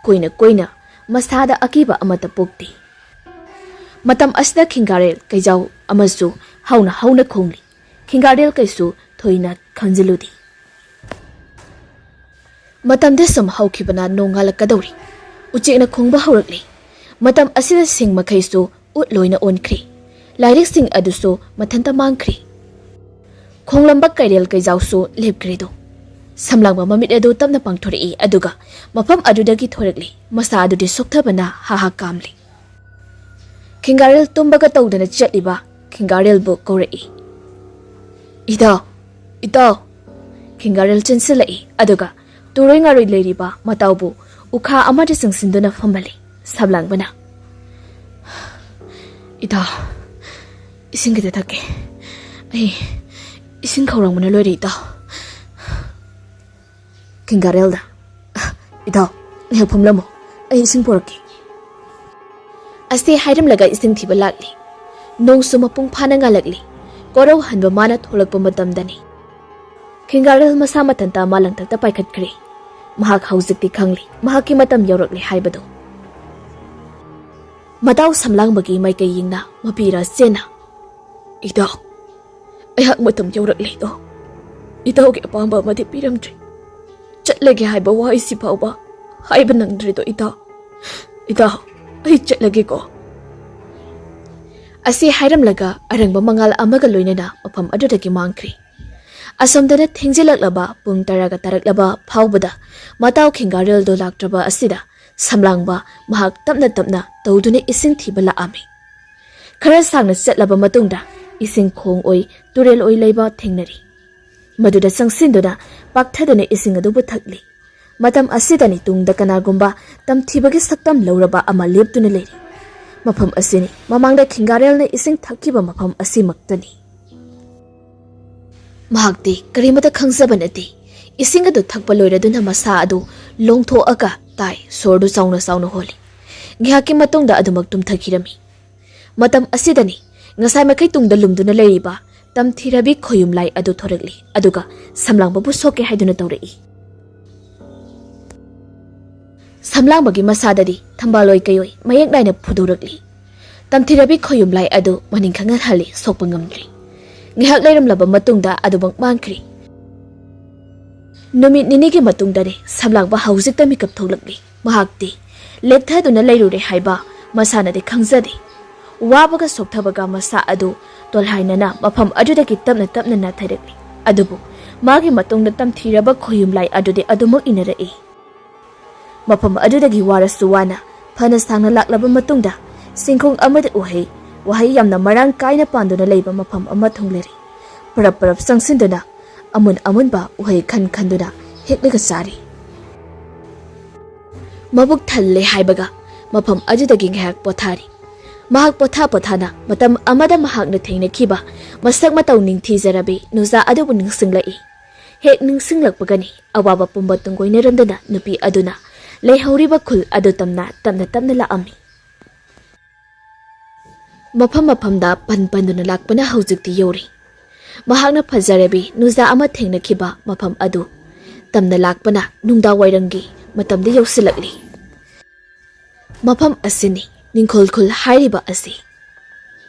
ꯀꯣꯏꯅ ꯀꯣꯏꯅ ꯃꯁꯥꯗ ꯑꯀꯤꯕ ꯑꯃꯠꯇ ꯄꯣꯛꯇꯦ꯫ ꯃꯇꯝ ꯑꯁꯤꯗ ꯈꯤꯡꯒꯥꯔꯦꯜ ꯀꯩꯖꯥꯎ ꯑꯃꯁꯨ ꯍꯧꯅ ꯍꯧꯅ ꯈꯣꯡꯂꯤ꯫ ꯈꯤꯡꯒꯥꯔꯦꯜ ꯀꯩꯁꯨ ꯊꯣꯏꯅ ꯈꯟꯖꯤꯜꯂꯨꯗꯦ꯫ ꯃꯇꯝꯗꯤ ꯁꯨꯝ ꯍꯧꯈꯤꯕꯅ ꯅꯣꯡꯉꯥꯜꯂꯛꯀꯗꯧꯔꯤ꯫ ꯎꯆꯦꯛꯅ ꯈꯣꯡꯕ ꯍꯧꯔꯛꯂꯤ꯫ ꯃꯇꯝ ꯑꯁꯤꯗ ꯁꯤꯡ ꯃꯈꯩꯁꯨ ꯎꯠ ꯂꯣꯏꯅ ꯑꯣꯟꯈ꯭ꯔꯦ꯫ ꯂꯥꯏꯔꯤꯛꯁꯤꯡ ꯑꯗꯨꯁꯨ ꯃꯊꯟꯇ ꯃꯥꯡꯈ꯭ꯔꯦ꯫ ꯈꯣꯡꯂꯝꯕ ꯀꯩꯔꯦꯜ ꯀꯩꯖꯥꯎꯁꯨ ꯂꯦꯞꯈ꯭ꯔꯦꯗꯣ꯫ ꯁꯝꯂꯥꯡꯕ ꯃꯃꯤꯠ ꯑꯗꯨ ꯇꯞꯅ ꯄꯥꯡꯊꯣꯔꯛꯏ, ꯑꯗꯨꯒ ꯃꯐꯝ ꯑꯗꯨꯗꯒꯤ ꯊꯣꯔꯛꯂꯤ꯫ ꯃꯁꯥ ꯑꯗꯨꯗꯤ ꯁꯣꯛꯊꯕꯅ ꯍꯥ ꯍꯥ ꯀꯥꯝꯂꯤ꯫ ꯈꯤꯡꯒꯥꯔꯦꯜ ꯇꯨꯝꯕꯒ ꯇꯧꯗꯅ ꯆꯠꯂꯤꯕ ꯈꯤꯡꯒꯥꯔꯦꯜꯕꯨ ꯀꯧꯔꯛꯏ꯫ "ꯏꯇꯥꯎ, ꯏꯇꯥꯎ!" ꯈꯤꯡꯒꯥꯔꯦꯜ ꯆꯦꯟꯁꯤꯜꯂꯛꯏ, ꯑꯗꯨꯒ ꯇꯨꯔꯣꯏ ꯉꯥꯔꯣꯏ ꯂꯩꯔꯤꯕ ꯃꯇꯥꯎꯕꯨ ꯎꯈꯥ ꯑꯃꯗ ꯆꯪꯁꯤꯟꯗꯨꯅ ꯐꯝꯍꯜꯂꯤ꯫ ꯁꯝꯂꯥꯡꯕꯅ, "ꯏꯇꯥꯎ, ꯏꯁꯤꯡ ꯈꯤꯇ ꯊꯛꯀꯦ꯫ ꯑꯩ ꯏꯁꯤꯡ ꯈꯧꯔꯥꯡꯕꯅ ꯂꯣꯏꯔꯦ, ꯏꯇꯥꯎ꯫" ꯈꯤꯡꯒꯥꯔꯦꯜꯗ, "ꯑ, ꯏꯇꯥꯎ, ꯉꯥꯏꯍꯥꯛ ꯐꯝꯂꯝꯃꯣ, ꯑꯩ ꯏꯁꯤꯡ ꯄꯨꯔꯛꯀꯦ꯫" ꯑꯁꯤ ꯍꯥꯏꯔꯝꯂꯒ ꯏꯁꯤꯡ ꯊꯤꯕ ꯂꯥꯛꯂꯤ꯫ ꯅꯣꯡꯁꯨ ꯃꯄꯨꯡ ꯐꯥꯅ ꯉꯥꯜꯂꯛꯂꯤ꯫ ꯀꯣꯔꯧ ꯍꯟꯕ ꯃꯥꯅ ꯊꯣꯛꯂꯛꯄ ꯃꯇꯝꯗꯅꯤ꯫ ꯈꯤꯡꯒꯥꯔꯦꯜ ꯃꯁꯥ ꯃꯊꯟꯇ ꯃꯥꯂꯪꯊꯛꯇ ꯄꯥꯏꯈꯠꯈ꯭ꯔꯦ꯫ ꯃꯍꯥꯛ ꯍꯧꯖꯤꯛꯇꯤ ꯈꯪꯂꯤ, ꯃꯍꯥꯛꯀꯤ ꯃꯇꯝ ꯌꯧꯔꯛꯂꯦ ꯍꯥꯏꯕꯗꯨ꯫ ꯃꯇꯥꯎ ꯁꯝꯂꯥꯡꯕꯒꯤ ꯃꯥꯏꯀꯩ ꯌꯦꯡꯅ ꯃꯄꯤꯔ ꯆꯦꯟꯅ, "ꯏꯇꯥꯎ, ꯑꯩꯍꯥꯛ ꯃꯇꯝ ꯌꯧꯔꯛꯂꯦꯗꯣ꯫ ꯏꯇꯥꯎꯒꯤ ꯑꯄꯥꯝꯕ ꯑꯃꯗꯤ ꯄꯤꯔꯝꯗ꯭ꯔꯤ꯫ ꯆꯠꯂꯒꯦ ꯍꯥꯏꯕ ꯋꯥꯍꯩꯁꯤ ꯐꯥꯎꯕ ꯍꯥꯏꯕ ꯅꯪꯗ꯭ꯔꯦꯗꯣ, ꯏꯇꯥꯎ꯫ ꯏꯇꯥꯎ, ꯑꯩ ꯆꯠꯂꯒꯦꯀꯣ꯫" ꯑꯁꯤ ꯍꯥꯏꯔꯝꯂꯒ ꯑꯔꯪꯕ ꯃꯉꯥꯜ ꯑꯃꯒ ꯂꯣꯏꯅꯅ ꯃꯐꯝ ꯑꯗꯨꯗꯒꯤ ꯃꯥꯡꯈ꯭ꯔꯦ꯫ ꯑꯁꯣꯝꯗꯅ ꯊꯦꯡꯖꯤꯜꯂꯛꯂꯕ ꯄꯨꯡ ꯇꯔꯥꯒ ꯇꯥꯔꯛꯂꯕ ꯐꯥꯎꯕꯗ ꯃꯇꯥꯎ ꯈꯤꯡꯒꯥꯔꯦꯜꯗꯣ ꯂꯥꯛꯇ꯭ꯔꯕ ꯑꯁꯤꯗ ꯁꯝꯂꯥꯡꯕ ꯃꯍꯥꯛ ꯇꯞꯅ ꯇꯞꯅ ꯇꯧꯗꯨꯅ ꯏꯁꯤꯡ ꯊꯤꯕ ꯂꯥꯛꯑꯝꯃꯤ꯫ ꯈꯔ ꯁꯥꯡꯅ ꯆꯠꯂꯕ ꯃꯇꯨꯡꯗ ꯏꯁꯤꯡ ꯈꯣꯡ ꯑꯣꯏ ꯇꯨꯔꯦꯜ ꯑꯣꯏ ꯂꯩꯕ ꯊꯦꯡꯅꯔꯤ꯫ ꯃꯗꯨꯗ ꯆꯪꯁꯤꯟꯗꯨꯅ ꯄꯥꯛꯊꯗꯨꯅ ꯏꯁꯤꯡ ꯑꯗꯨꯕꯨ ꯊꯛꯂꯤ꯫ ꯃꯇꯝ ꯑꯁꯤꯗꯅꯤ ꯇꯨꯡꯗ ꯀꯅꯥꯒꯨꯝꯕ ꯇꯝꯊꯤꯕꯒꯤ ꯁꯛꯇꯝ ꯂꯧꯔꯕ ꯑꯃ ꯂꯦꯞꯇꯨꯅ ꯂꯩꯔꯤ꯫ ꯃꯐꯝ ꯑꯁꯤꯅꯤ ꯃꯃꯥꯡꯗ ꯈꯤꯡꯒꯥꯔꯦꯜꯅ ꯏꯁꯤꯡ ꯊꯛꯈꯤꯕ ꯃꯐꯝ ꯑꯁꯤꯃꯛꯇꯅꯤ꯫ ꯃꯍꯥꯛꯇꯤ ꯀꯔꯤꯃꯇ ꯈꯪꯖꯕ ꯅꯠꯇꯦ꯫ ꯏꯁꯤꯡ ꯑꯗꯨ ꯊꯛꯄ ꯂꯣꯏꯔꯗꯨꯅ ꯃꯁꯥ ꯑꯗꯨ ꯂꯣꯡꯊꯣꯛꯑꯒ ꯇꯥꯏ, ꯁꯣꯔꯗꯨ ꯆꯥꯎꯅ ꯆꯥꯎꯅ ꯍꯣꯜꯂꯤ꯫ ꯉꯥꯏꯍꯥꯛꯀꯤ ꯃꯇꯨꯡꯗ ꯑꯗꯨꯃꯛ ꯇꯨꯝꯊꯈꯤꯔꯝꯃꯤ꯫ ꯃꯇꯝ ꯑꯁꯤꯗꯅꯤ ꯉꯁꯥꯏ ꯃꯈꯩ ꯇꯨꯡꯗ ꯂꯨꯝꯗꯨꯅ ꯂꯩꯔꯤꯕ ꯇꯝꯊꯤꯔꯕꯤ ꯈꯣꯌꯨꯝꯂꯥꯏ ꯑꯗꯨ ꯊꯣꯔꯛꯂꯤ, ꯑꯗꯨꯒ ꯁꯝꯂꯥꯡꯕꯕꯨ ꯁꯣꯛꯀꯦ ꯍꯥꯏꯗꯨꯅ ꯇꯧꯔꯛꯏ꯫ ꯁꯝꯂꯥꯡꯕꯒꯤ ꯃꯁꯥꯗꯗꯤ ꯊꯝꯕꯥꯜ ꯑꯣꯏ ꯀꯩ ꯑꯣꯏ ꯃꯌꯦꯛ ꯅꯥꯏꯅ ꯐꯨꯗꯣꯔꯛꯂꯤ꯫ ꯇꯝꯊꯤꯔꯕꯤ ꯈꯣꯌꯨꯝꯂꯥꯏ ꯑꯗꯨ ꯃꯅꯤꯡ ꯈꯪꯍꯟꯍꯜꯂꯤ, ꯁꯣꯛꯄ ꯉꯝꯗ꯭ꯔꯤ꯫ ꯉꯥꯏꯍꯥꯛ ꯂꯩꯔꯝꯂꯕ ꯃꯇꯨꯡꯗ ꯑꯗꯨꯃꯛ ꯃꯥꯡꯈ꯭ꯔꯤ꯫ ꯅꯨꯃꯤꯠ ꯅꯤꯅꯤꯒꯤ ꯃꯇꯨꯡꯗꯅꯤ ꯁꯝꯂꯥꯡꯕ ꯍꯧꯖꯤꯛꯇ ꯃꯤꯀꯞ ꯊꯣꯛꯂꯛꯂꯤ꯫ ꯃꯍꯥꯛꯇꯤ ꯂꯦꯞꯊꯗꯨꯅ ꯂꯩꯔꯨꯔꯦ ꯍꯥꯏꯕ ꯃꯁꯥꯅꯗꯤ ꯈꯪꯖꯗꯦ꯫ ꯋꯥꯕꯒ ꯁꯣꯛꯊꯕꯒ ꯃꯁꯥ ꯑꯗꯨ ꯇꯣꯜꯍꯥꯏꯅꯅ ꯃꯐꯝ ꯑꯗꯨꯗꯒꯤ ꯇꯞꯅ ꯇꯞꯅ ꯅꯥꯊꯩꯔꯛꯂꯤ꯫ ꯑꯗꯨꯕꯨ ꯃꯥꯒꯤ ꯃꯇꯨꯡꯗ ꯇꯝꯊꯤꯔꯕ ꯈꯣꯌꯨꯝ ꯂꯥꯏ ꯑꯗꯨꯗꯤ ꯑꯗꯨꯃꯛ ꯏꯟꯅꯔꯛꯏ꯫ ꯃꯐꯝ ꯑꯗꯨꯗꯒꯤ ꯋꯥꯔꯁꯨ ꯋꯥꯅ ꯐꯅ ꯁꯥꯡꯅ ꯂꯥꯛꯂꯕ ꯃꯇꯨꯡꯗ, ꯁꯤꯡꯈꯣꯡ ꯑꯃꯗ ꯎꯍꯩ ꯋꯥꯍꯩ ꯌꯥꯝꯅ ꯃꯔꯥꯡ ꯀꯥꯏꯅ ꯄꯥꯟꯗꯨꯅ ꯂꯩꯕ ꯃꯐꯝ ꯑꯃ ꯊꯨꯡꯂꯔꯤ꯫ ꯄꯔꯞ ꯄꯔꯞ ꯆꯪꯁꯤꯟꯗꯨꯅ ꯑꯃꯨꯟ ꯑꯃꯨꯟꯕ ꯎꯍꯩ ꯈꯟ ꯈꯟꯗꯨꯅ ꯍꯦꯛꯂꯒ ꯆꯥꯔꯤ꯫ ꯃꯕꯨꯛ ꯊꯜꯂꯦ ꯍꯥꯏꯕꯒ ꯃꯐꯝ ꯑꯗꯨꯗꯒꯤ ꯉꯥꯏꯍꯥꯛ ꯄꯣꯊꯥꯔꯤ꯫ ꯃꯍꯥꯛ ꯄꯣꯊꯥ ꯄꯣꯊꯥꯅ ꯃꯇꯝ ꯑꯃꯗ ꯃꯍꯥꯛꯅ ꯊꯦꯡꯅꯈꯤꯕ ꯃꯁꯛ ꯃꯇꯧ ꯅꯤꯡꯊꯤꯖꯔꯕꯤ ꯅꯨꯖꯥ ꯑꯗꯨꯕꯨ ꯅꯤꯡꯁꯤꯡꯂꯛꯏ꯫ ꯍꯦꯛ ꯅꯤꯡꯁꯤꯡꯂꯛꯄꯒꯅꯤ ꯑꯋꯥꯕ ꯄꯨꯝꯕ ꯇꯨꯡꯒꯣꯏꯅꯔꯝꯗꯅ ꯅꯨꯄꯤ ꯑꯗꯨꯅ ꯂꯩꯍꯧꯔꯤꯕ ꯈꯨꯜ ꯑꯗꯨ ꯇꯝꯅ ꯇꯞꯅ ꯇꯞꯅ ꯂꯥꯛꯑꯝꯃꯤ꯫ ꯃꯐꯝ ꯃꯐꯝꯗ ꯄꯟ ꯄꯟꯗꯨꯅ ꯂꯥꯛꯄꯅ ꯍꯧꯖꯤꯛꯇꯤ ꯌꯧꯔꯤ꯫ ꯃꯍꯥꯛꯅ ꯐꯖꯔꯕꯤ ꯅꯨꯖꯥ ꯑꯃ ꯊꯦꯡꯅꯈꯤꯕ ꯃꯐꯝ ꯑꯗꯨ ꯇꯝꯅ ꯂꯥꯛꯄꯅ ꯅꯨꯡꯗꯥꯡ ꯋꯥꯏꯔꯝꯒꯤ ꯃꯇꯝꯗ ꯌꯧꯁꯤꯜꯂꯛꯂꯤ꯫ ꯃꯐꯝ ꯑꯁꯤꯅꯤ ꯅꯤꯡꯈꯣꯜ ꯈꯨꯜ ꯍꯥꯏꯔꯤꯕ ꯑꯁꯤ꯫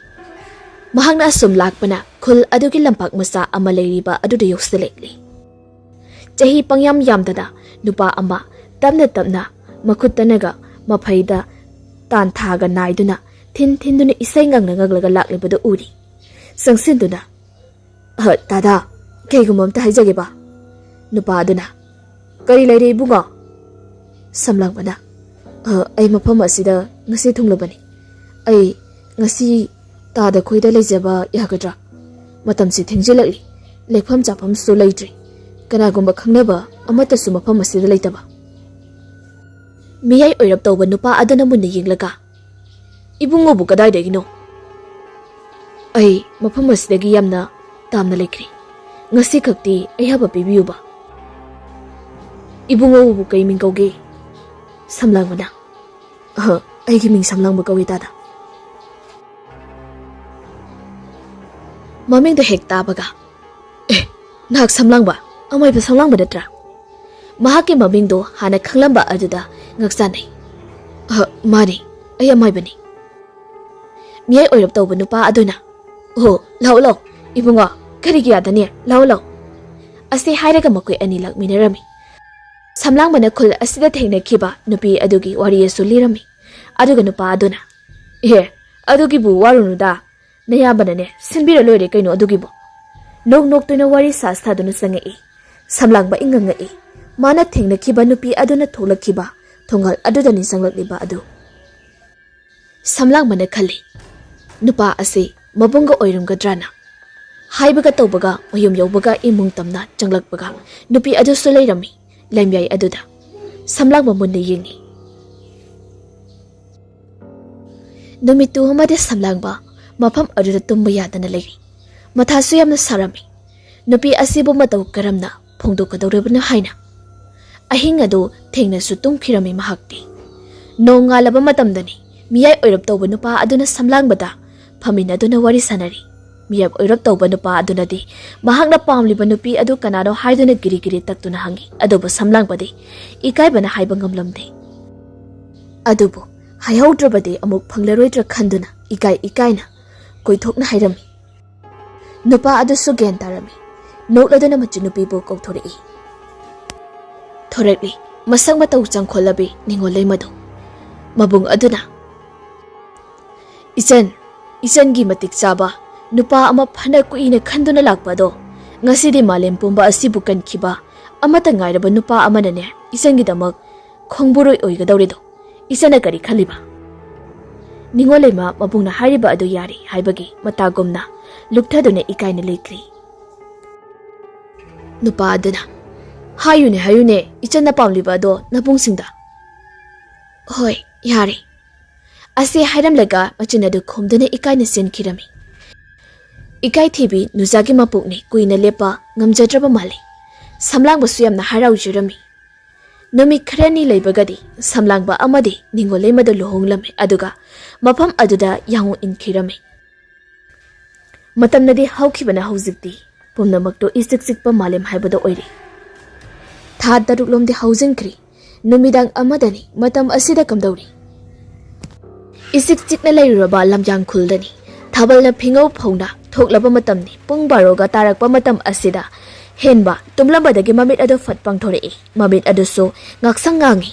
ꯃꯍꯥꯛꯅ ꯑꯁꯨꯝ ꯂꯥꯛꯄꯅ ꯈꯨꯜ ꯑꯗꯨꯒꯤ ꯂꯝꯄꯥꯛ ꯃꯆꯥ ꯑꯃ ꯂꯩꯔꯤꯕ ꯑꯗꯨꯗ ꯌꯧꯁꯤꯜꯂꯛꯂꯤ꯫ ꯆꯍꯤ ꯄꯪꯌꯥꯝ ꯌꯥꯝꯗꯅ ꯅꯨꯄꯥ ꯑꯃ ꯇꯞꯅ ꯇꯞꯅ ꯃꯈꯨꯠ ꯇꯅꯒ ꯃꯐꯩꯗ ꯇꯥꯟꯊꯥꯒ ꯅꯥꯏꯗꯨꯅ ꯊꯤꯟ ꯊꯤꯟꯗꯨꯅ ꯏꯁꯩ ꯉꯪꯅ ꯉꯪꯂꯒ ꯂꯥꯛꯂꯤꯕꯗꯨ ꯎꯔꯤ꯫ ꯆꯪꯁꯤꯟꯗꯨꯅ, "ꯑꯍ, ꯇꯥꯗꯥ, ꯀꯩꯒꯨꯝꯕ ꯑꯝꯇ ꯍꯥꯏꯖꯒꯦꯕ?" ꯅꯨꯄꯥ ꯑꯗꯨꯅ, "ꯀꯔꯤ ꯂꯩꯔꯦ ꯏꯕꯨꯡꯉꯣ?" ꯁꯝꯂꯥꯡꯕꯅ, "ꯑ, ꯑꯩ ꯃꯐꯝ ꯑꯁꯤꯗ ꯉꯁꯤ ꯊꯨꯡꯂꯕꯅꯤ꯫ ꯑꯩ ꯉꯁꯤ ꯇꯥꯗ ꯈꯣꯏꯗ ꯂꯩꯖꯕ ꯌꯥꯒꯗ꯭ꯔꯥ? ꯃꯇꯝꯁꯤ ꯊꯦꯡꯖꯤꯜꯂꯛꯂꯤ, ꯂꯦꯛꯐꯝ ꯆꯥꯐꯝꯁꯨ ꯂꯩꯇ꯭ꯔꯤ꯫ ꯀꯅꯥꯒꯨꯝꯕ ꯈꯪꯅꯕ ꯑꯃꯠꯇꯁꯨ ꯃꯐꯝ ꯑꯁꯤꯗ ꯂꯩꯇꯕ?" ꯃꯤꯌꯥꯏ ꯑꯣꯏꯔꯞ ꯇꯧꯕ ꯅꯨꯄꯥ ꯑꯗꯨꯅ ꯃꯨꯟꯅ ꯌꯦꯡꯂꯒ, "ꯏꯕꯨꯡꯉꯣꯕꯨ ꯀꯗꯥꯏꯗꯒꯤꯅꯣ?" "ꯑꯩ ꯃꯐꯝ ꯑꯁꯤꯗꯒꯤ ꯌꯥꯝꯅ ꯇꯥꯝꯅ ꯂꯩꯈ꯭ꯔꯦ꯫ ꯉꯁꯤ ꯈꯛꯇꯤ ꯑꯌꯥꯕ ꯄꯤꯕꯤꯌꯨꯕ꯫" "ꯏꯕꯨꯡꯉꯣꯕꯨ ꯀꯩ ꯃꯤꯡ ꯀꯧꯒꯦ?" ꯁꯝꯂꯥꯡꯕꯅ, "ꯑꯍ, ꯑꯩꯒꯤ ꯃꯤꯡ ꯁꯝꯂꯥꯡꯕ ꯀꯧꯏ, ꯇꯥꯗ꯫" ꯃꯃꯤꯡꯗꯣ ꯍꯦꯛ ꯇꯥꯕꯒ, "ꯑꯦ, ꯅꯍꯥꯛ ꯁꯝꯂꯥꯡꯕ, ꯑꯃꯥꯏꯕ ꯁꯝꯂꯥꯡꯕ ꯅꯠꯇ꯭ꯔꯥ?" ꯃꯍꯥꯛꯀꯤ ꯃꯃꯤꯡꯗꯣ ꯍꯥꯟꯅ ꯈꯪꯂꯝꯕ ꯑꯗꯨꯗ ꯉꯛꯆꯥꯟꯅꯩ꯫ "ꯑꯍ, ꯃꯥꯅꯤ, ꯑꯩ ꯑꯃꯥꯏꯕꯅꯤ꯫" ꯃꯤꯌꯥꯏ ꯑꯣꯏꯔꯞ ꯇꯧꯕ ꯅꯨꯄꯥ ꯑꯗꯨꯅ, "ꯑꯣ, ꯂꯥꯛꯑꯣ, ꯂꯥꯛꯑꯣ, ꯏꯕꯨꯡꯉꯣ, ꯀꯔꯤꯒꯤ ꯌꯥꯗꯅꯤ? ꯂꯥꯛꯑꯣ, ꯂꯥꯛꯑꯣ꯫" ꯑꯁꯤ ꯍꯥꯏꯔꯒ ꯃꯈꯣꯏ ꯑꯅꯤ ꯂꯥꯛꯃꯤꯟꯅꯔꯝꯃꯤ꯫ ꯁꯝꯂꯥꯡꯕꯅ ꯈꯨꯜ ꯑꯁꯤꯗ ꯊꯦꯡꯅꯈꯤꯕ ꯅꯨꯄꯤ ꯑꯗꯨꯒꯤ ꯋꯥꯔꯤ ꯑꯁꯨ ꯂꯤꯔꯝꯃꯤ꯫ ꯑꯗꯨꯒ ꯅꯨꯄꯥ ꯑꯗꯨꯅ, "ꯑꯦ, ꯑꯗꯨꯒꯤꯕꯨ ꯋꯥꯔꯨꯅꯨꯗ, ꯅꯌꯥꯝꯕꯅꯅꯦ ꯁꯤꯟꯕꯤꯔ ꯂꯣꯏꯔꯦ ꯀꯩꯅꯣ ꯑꯗꯨꯒꯤꯕꯨ꯫ ꯅꯣꯛ ꯅꯣꯛꯇꯨꯅ ꯋꯥꯔꯤ ꯁꯥ ꯁꯥꯗꯨꯅ ꯆꯪꯉꯛꯏ꯫ ꯁꯝꯂꯥꯡꯕ ꯏꯪꯉꯪꯉꯛꯏ꯫ ꯃꯥꯅ ꯊꯦꯡꯅꯈꯤꯕ ꯅꯨꯄꯤ ꯑꯗꯨꯅ ꯊꯣꯛꯂꯛꯈꯤꯕ ꯊꯣꯡꯒꯜ ꯑꯗꯨꯗ ꯅꯤꯡꯁꯤꯡꯂꯛꯂꯤꯕ ꯑꯗꯨ꯫ ꯁꯝꯂꯥꯡꯕꯅ ꯈꯜꯂꯤ, "ꯅꯨꯄꯥ ꯑꯁꯤ ꯃꯕꯨꯡꯒ ꯑꯣꯏꯔꯝꯒꯗ꯭ꯔꯥꯅ?" ꯍꯥꯏꯕꯒ ꯇꯧꯕꯒ ꯃꯌꯨꯝ ꯌꯧꯕꯒ ꯏꯃꯨꯡ ꯇꯝꯅ ꯆꯪꯂꯛꯄꯒ ꯅꯨꯄꯤ ꯑꯗꯨꯁꯨ ꯂꯩꯔꯝꯃꯤ ꯂꯩꯃꯌꯥꯏ ꯑꯗꯨꯗ꯫ ꯁꯝꯂꯥꯡꯕ ꯃꯨꯟꯅ ꯌꯦꯡꯉꯤ꯫ ꯅꯨꯃꯤꯠꯇꯨ ꯑꯃꯗꯤ ꯁꯝꯂꯥꯡꯕ ꯃꯐꯝ ꯑꯗꯨꯗ ꯇꯨꯝꯕ ꯌꯥꯗꯅ ꯂꯩꯔꯤ꯫ ꯃꯊꯥꯁꯨ ꯌꯥꯝꯅ ꯁꯥꯔꯝꯃꯤ꯫ ꯅꯨꯄꯤ ꯑꯁꯤꯕꯨ ꯃꯇꯧ ꯀꯔꯝꯅ ꯐꯣꯡꯗꯣꯛꯀꯗꯧꯔꯤꯕꯅꯣ ꯍꯥꯏꯅ꯫ ꯑꯍꯤꯡ ꯑꯗꯨ ꯊꯦꯡꯅꯁꯨ ꯇꯨꯝꯈꯤꯔꯝꯃꯤ ꯃꯍꯥꯛꯇꯤ꯫ ꯅꯣꯡꯉꯥꯜꯂꯕ ꯃꯇꯝꯗꯅꯤ ꯃꯤꯌꯥꯏ ꯑꯣꯏꯔꯞ ꯇꯧꯕ ꯅꯨꯄꯥ ꯑꯗꯨꯅ ꯁꯝꯂꯥꯡꯕꯗ ꯐꯝꯃꯤꯟꯅꯗꯨꯅ ꯋꯥꯔꯤ ꯁꯥꯅꯔꯤ꯫ ꯃꯤꯌꯥꯏ ꯑꯣꯏꯔꯞ ꯇꯧꯕ ꯅꯨꯄꯥ ꯑꯗꯨꯅꯗꯤ ꯃꯍꯥꯛꯅ ꯄꯥꯝꯂꯤꯕ ꯅꯨꯄꯤ ꯑꯗꯨ ꯀꯅꯥꯅꯣ ꯍꯥꯏꯗꯨꯅ ꯒꯤꯔꯤ ꯒꯤꯔꯤ ꯇꯛꯇꯨꯅ ꯍꯪꯉꯤ꯫ ꯑꯗꯨꯕꯨ ꯁꯝꯂꯥꯡꯕꯗꯤ ꯏꯀꯥꯏꯕꯅ ꯍꯥꯏꯕ ꯉꯝꯂꯝꯗꯦ꯫ ꯑꯗꯨꯕꯨ ꯍꯥꯏꯍꯧꯗ꯭ꯔꯕꯗꯤ ꯑꯃꯨꯛ ꯐꯪꯂꯔꯣꯏꯗ꯭ꯔꯥ ꯈꯟꯗꯨꯅ ꯏꯀꯥꯏ ꯏꯀꯥꯏꯅ ꯀꯣꯏꯊꯣꯛꯅ ꯍꯥꯏꯔꯝꯃꯤ꯫ ꯅꯨꯄꯥ ꯑꯗꯨꯁꯨ ꯒ꯭ꯌꯥꯟ ꯇꯥꯔꯝꯃꯤ꯫ ꯅꯣꯛꯂꯗꯨꯅ ꯃꯆꯨ ꯅꯨꯄꯤꯕꯨ ꯀꯧꯊꯣꯔꯛꯏ꯫ ꯊꯣꯔꯛꯂꯤ꯫ ꯃꯁꯛ ꯃꯇꯧ ꯆꯪꯈꯣꯜꯂꯕꯤ ꯅꯤꯉꯣꯜ ꯂꯩꯃꯗꯨ꯫ ꯃꯕꯨꯡ ꯑꯗꯨꯅ, "ꯏꯆꯟ, ꯏꯆꯟꯒꯤ ꯃꯇꯤꯛ ꯆꯥꯕ ꯅꯨꯄꯥ ꯑꯃ ꯐꯅ ꯀꯨꯏꯅ ꯈꯟꯗꯨꯅ ꯂꯥꯛꯄ ꯑꯗꯣ ꯉꯁꯤꯗꯤ ꯃꯥꯂꯦꯝ ꯄꯨꯝꯕ ꯑꯁꯤꯕꯨ ꯀꯟꯈꯤꯕ ꯑꯃꯠꯇ ꯉꯥꯏꯔꯕ ꯅꯨꯄꯥ ꯑꯃꯅꯅꯦ ꯏꯆꯟꯒꯤꯗꯃꯛ ꯈꯣꯡꯕꯨꯔꯣꯏ ꯑꯣꯏꯒꯗꯧꯔꯤꯗꯣ ꯏꯆꯟꯅ ꯀꯔꯤ ꯈꯜꯂꯤꯕ?" ꯅꯤꯉꯣꯜ ꯂꯩꯃ ꯃꯕꯨꯡꯅ ꯍꯥꯏꯔꯤꯕ ꯑꯗꯨ ꯌꯥꯔꯦ ꯍꯥꯏꯕꯒꯤ ꯃꯇꯥꯒꯨꯝꯅ ꯂꯨꯞꯊꯗꯨꯅ ꯏꯀꯥꯏꯅ ꯂꯩꯈ꯭ꯔꯤ꯫ ꯅꯨꯄꯥ ꯑꯗꯨꯅ, "ꯍꯥꯏꯌꯨꯅꯦ, ꯍꯥꯏꯌꯨꯅꯦ, ꯏꯆꯟꯅ ꯄꯥꯝꯂꯤꯕ ꯑꯗꯣ ꯅꯕꯨꯡꯁꯤꯡꯗ꯫" "ꯍꯣꯏ, ꯌꯥꯔꯦ꯫" ꯑꯁꯤ ꯍꯥꯏꯔꯝꯂꯒ ꯃꯆꯤꯟ ꯑꯗꯨ ꯈꯨꯝꯗꯨꯅ ꯏꯀꯥꯏꯅ ꯆꯦꯟꯈꯤꯔꯝꯃꯤ꯫ ꯏꯀꯥꯏꯊꯤꯕꯤ ꯅꯨꯖꯥꯒꯤ ꯃꯄꯣꯛꯅꯤ ꯀꯨꯏꯅ ꯂꯦꯞꯄ ꯉꯝꯖꯗ꯭ꯔꯕ ꯃꯥꯜꯂꯤ꯫ ꯁꯝꯂꯥꯡꯕꯁꯨ ꯌꯥꯝꯅ ꯍꯔꯥꯎꯖꯔꯝꯃꯤ꯫ ꯅꯨꯃꯤꯠ ꯈꯔꯅꯤ ꯂꯩꯕꯒꯗꯤ ꯁꯝꯂꯥꯡꯕ ꯑꯃꯗꯤ ꯅꯤꯡꯉꯣꯜ ꯂꯩꯃꯗ ꯂꯨꯍꯣꯡꯂꯝꯃꯤ, ꯑꯗꯨꯒ ꯃꯐꯝ ꯑꯗꯨꯗ ꯌꯥꯍꯣꯡ ꯏꯟꯈꯤꯔꯝꯃꯤ꯫ ꯃꯇꯝꯅꯗꯤ ꯍꯧꯈꯤꯕꯅ ꯍꯧꯖꯤꯛꯇꯤ ꯄꯨꯝꯅꯃꯛꯇꯨ ꯏꯆꯤꯛ ꯆꯤꯛꯄ ꯃꯥꯂꯦꯝ ꯍꯥꯏꯕꯗꯨ ꯑꯣꯏꯔꯦ꯫ ꯊꯥ ꯇꯔꯨꯛꯂꯣꯝꯗꯤ ꯍꯧꯖꯤꯟꯈ꯭ꯔꯤ꯫ ꯅꯨꯃꯤꯗꯥꯡ ꯑꯃꯗꯅꯤ ꯃꯇꯝ ꯑꯁꯤꯗ ꯀꯝꯗꯧꯔꯤ? ꯏꯆꯤꯛ ꯆꯤꯛꯅ ꯂꯩꯔꯨꯔꯕ ꯂꯝꯌꯥꯡ ꯈꯨꯜꯗꯅꯤ ꯊꯥꯕꯜꯅ ꯐꯤꯉꯧ ꯐꯧꯅ ꯊꯣꯛꯂꯕ ꯃꯇꯝꯅꯤ꯫ ꯄꯨꯡ ꯕꯥꯔꯣꯒ ꯇꯥꯔꯛꯄ ꯃꯇꯝ ꯑꯁꯤꯗ ꯍꯦꯟꯕ ꯇꯨꯝꯂꯝꯕꯗꯒꯤ ꯃꯃꯤꯠ ꯑꯗꯨ ꯐꯠ ꯄꯥꯡꯊꯣꯔꯛꯏ꯫ ꯃꯃꯤꯠ ꯑꯗꯨꯁꯨ ꯉꯥꯛꯁꯪ ꯉꯥꯡꯏ꯫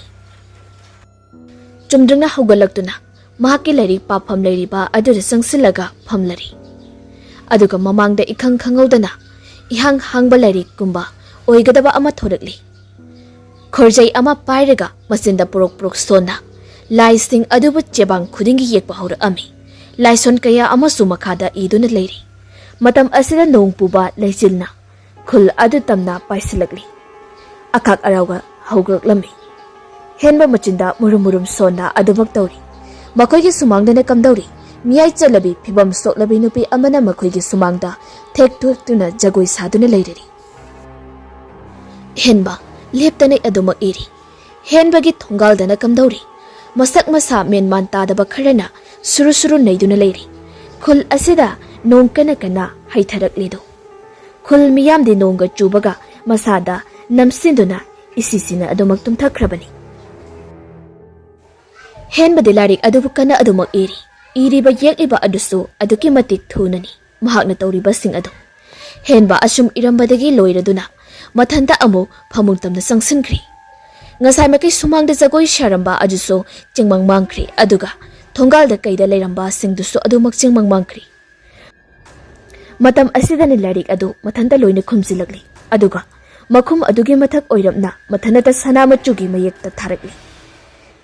ꯆꯨꯝꯗ꯭ꯔꯤꯡꯅ ꯍꯧꯒꯠꯂꯛꯇꯨꯅ ꯃꯍꯥꯛꯀꯤ ꯂꯥꯏꯔꯤꯛ ꯄꯥꯐꯝ ꯂꯩꯔꯤꯕ ꯑꯗꯨꯗ ꯆꯪꯁꯤꯜꯂꯒ ꯐꯝꯂꯔꯤ꯫ ꯑꯗꯨꯒ ꯃꯃꯥꯡꯗ ꯏꯈꯪ ꯈꯪꯍꯧꯗꯅ ꯏꯍꯥꯡ ꯍꯥꯡꯕ ꯂꯥꯏꯔꯤꯛꯀꯨꯝꯕ ꯑꯣꯏꯒꯗꯕ ꯑꯃ ꯊꯣꯔꯛꯂꯤ꯫ ꯈꯣꯔꯖꯩ ꯑꯃ ꯄꯥꯏꯔꯒ ꯃꯆꯤꯟꯗ ꯄꯨꯔꯣꯛ ꯄꯨꯔꯣꯛ ꯁꯣꯟꯅ ꯂꯥꯏꯁꯤꯡ ꯑꯗꯨꯕꯨ ꯆꯦꯕꯥꯡ ꯈꯨꯗꯤꯡꯒꯤ ꯌꯦꯛꯄ ꯍꯧꯔꯛꯑꯝꯃꯤ꯫ ꯂꯥꯏꯁꯣꯟ ꯀꯌꯥ ꯑꯃꯁꯨ ꯃꯈꯥꯗ ꯏꯗꯨꯅ ꯂꯩꯔꯤ꯫ ꯃꯇꯝ ꯑꯁꯤꯗ ꯅꯣꯡ ꯄꯨꯕ ꯂꯩꯆꯤꯜꯅ ꯈꯨꯜ ꯑꯗꯨ ꯇꯝꯅ ꯄꯥꯏꯁꯤꯜꯂꯛꯂꯤ꯫ ꯑꯈꯥꯛ ꯑꯔꯥꯎꯒ ꯍꯧꯒꯠꯂꯛꯂꯝꯃꯤ꯫ ꯍꯦꯟꯕ ꯃꯆꯤꯟꯗ ꯃꯨꯔꯨꯝ ꯃꯨꯔꯨꯝ ꯁꯣꯟꯅ ꯑꯗꯨꯃꯛ ꯇꯧꯔꯤ꯫ ꯃꯈꯣꯏꯒꯤ ꯁꯨꯃꯥꯡꯗꯅ ꯀꯝꯗꯧꯔꯤ? ꯃꯤꯌꯥꯏ ꯆꯠꯂꯕꯤ ꯐꯤꯕꯝ ꯁꯣꯛꯂꯕꯤ ꯅꯨꯄꯤ ꯑꯃꯅ ꯃꯈꯣꯏꯒꯤ ꯁꯨꯃꯥꯡꯗ ꯊꯦꯛ ꯊꯣꯛꯇꯨꯅ ꯖꯒꯣꯏ ꯁꯥꯗꯨꯅ ꯂꯩꯔꯔꯤ꯫ ꯍꯦꯟꯕ ꯂꯦꯞꯇꯅ ꯑꯗꯨꯃꯛ ꯏꯔꯤ꯫ ꯍꯦꯟꯕꯒꯤ ꯊꯣꯡꯒꯥꯜꯗꯅ ꯀꯝꯗꯧꯔꯤ? ꯃꯁꯛ ꯃꯁꯥ ꯃꯦꯟꯃꯥꯟ ꯇꯥꯗꯕ ꯈꯔꯅ ꯁꯨꯔꯨ ꯁꯨꯔꯨ ꯅꯩꯗꯨꯅ ꯂꯩꯔꯤ꯫ ꯈꯨꯜ ꯑꯁꯤꯗ ꯅꯣꯡ ꯀꯟꯅ ꯀꯟꯅ ꯍꯩꯊꯔꯛꯂꯤꯗꯣ꯫ ꯈꯨꯜ ꯃꯤꯌꯥꯝꯗꯤ ꯅꯣꯡꯒ ꯆꯨꯕꯒ ꯃꯁꯥꯗ ꯅꯝꯁꯤꯟꯗꯨꯅ ꯏꯁꯤꯁꯤꯅ ꯑꯗꯨꯃꯛ ꯇꯨꯝꯊꯈ꯭ꯔꯕꯅꯤ꯫ ꯍꯦꯟꯕꯗꯤ ꯂꯥꯏꯔꯤꯛ ꯑꯗꯨꯕꯨ ꯀꯟꯅ ꯑꯗꯨꯃꯛ ꯏꯔꯤ꯫ ꯏꯔꯤꯕ ꯌꯦꯛꯂꯤꯕ ꯑꯗꯨꯁꯨ ꯑꯗꯨꯛꯀꯤ ꯃꯇꯤꯛ ꯊꯨꯅꯅꯤ ꯃꯍꯥꯛꯅ ꯇꯧꯔꯤꯕꯁꯤꯡ ꯑꯗꯨ꯫ ꯍꯦꯟꯕ ꯑꯁꯨꯝ ꯏꯔꯝꯕꯗꯒꯤ ꯂꯣꯏꯔꯗꯨꯅ ꯃꯊꯟꯇ ꯑꯃꯨꯛ ꯐꯃꯨꯡ ꯇꯝꯅ ꯆꯪꯁꯤꯟꯈ꯭ꯔꯦ꯫ ꯉꯁꯥꯏ ꯃꯈꯩ ꯁꯨꯃꯥꯡꯗ ꯖꯒꯣꯏ ꯁꯥꯔꯝꯕ ꯑꯗꯨꯁꯨ ꯆꯤꯡꯃꯪ ꯃꯥꯡꯈ꯭ꯔꯦ, ꯑꯗꯨꯒ ꯊꯣꯡꯒꯥꯜꯗ ꯀꯩꯗ ꯂꯩꯔꯝꯕꯁꯤꯡꯗꯨꯁꯨ ꯑꯗꯨꯃꯛ ꯆꯤꯡꯃꯪ ꯃꯥꯡꯈ꯭ꯔꯦ꯫ ꯃꯇꯝ ꯑꯁꯤꯗꯅꯤ ꯂꯥꯏꯔꯤꯛ ꯑꯗꯨ ꯃꯊꯟꯇ ꯂꯣꯏꯅ ꯈꯨꯝꯖꯤꯜꯂꯛꯂꯤ, ꯑꯗꯨꯒ ꯃꯈꯨꯝ ꯑꯗꯨꯒꯤ ꯃꯊꯛ ꯑꯣꯏꯔꯞꯅ ꯃꯊꯟꯇ ꯁꯅꯥ ꯃꯆꯨꯒꯤ ꯃꯌꯦꯛꯇ ꯊꯥꯔꯛꯂꯤ,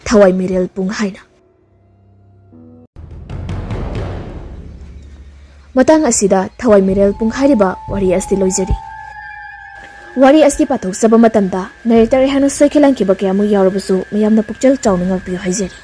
"ꯊꯋꯥꯏ ꯃꯤꯔꯦꯜ ꯄꯨꯡ" ꯍꯥꯏꯅ꯫ ꯃꯇꯥꯡ ꯑꯁꯤꯗ "ꯊꯋꯥꯏ ꯃꯤꯔꯦꯜ ꯄꯨꯡ" ꯍꯥꯏꯔꯤꯕ ꯋꯥꯔꯤ ꯑꯁꯤ ꯂꯣꯏꯖꯔꯤ꯫ ꯋꯥꯔꯤ ꯑꯁꯤ ꯄꯥꯊꯣꯛꯆꯕ ꯃꯇꯝꯗ ꯅꯔꯦꯇꯔ ꯑꯩꯍꯥꯛꯅ ꯁꯣꯏꯈꯤꯂꯥꯟꯈꯤꯕ ꯀꯌꯥꯃꯨꯛ ꯌꯥꯎꯔꯕꯁꯨ ꯃꯌꯥꯝꯅ ꯄꯨꯛꯆꯦꯜ ꯆꯥꯎꯅ ꯉꯥꯛꯄꯤꯌꯨ ꯍꯥꯏꯖꯔꯤ꯫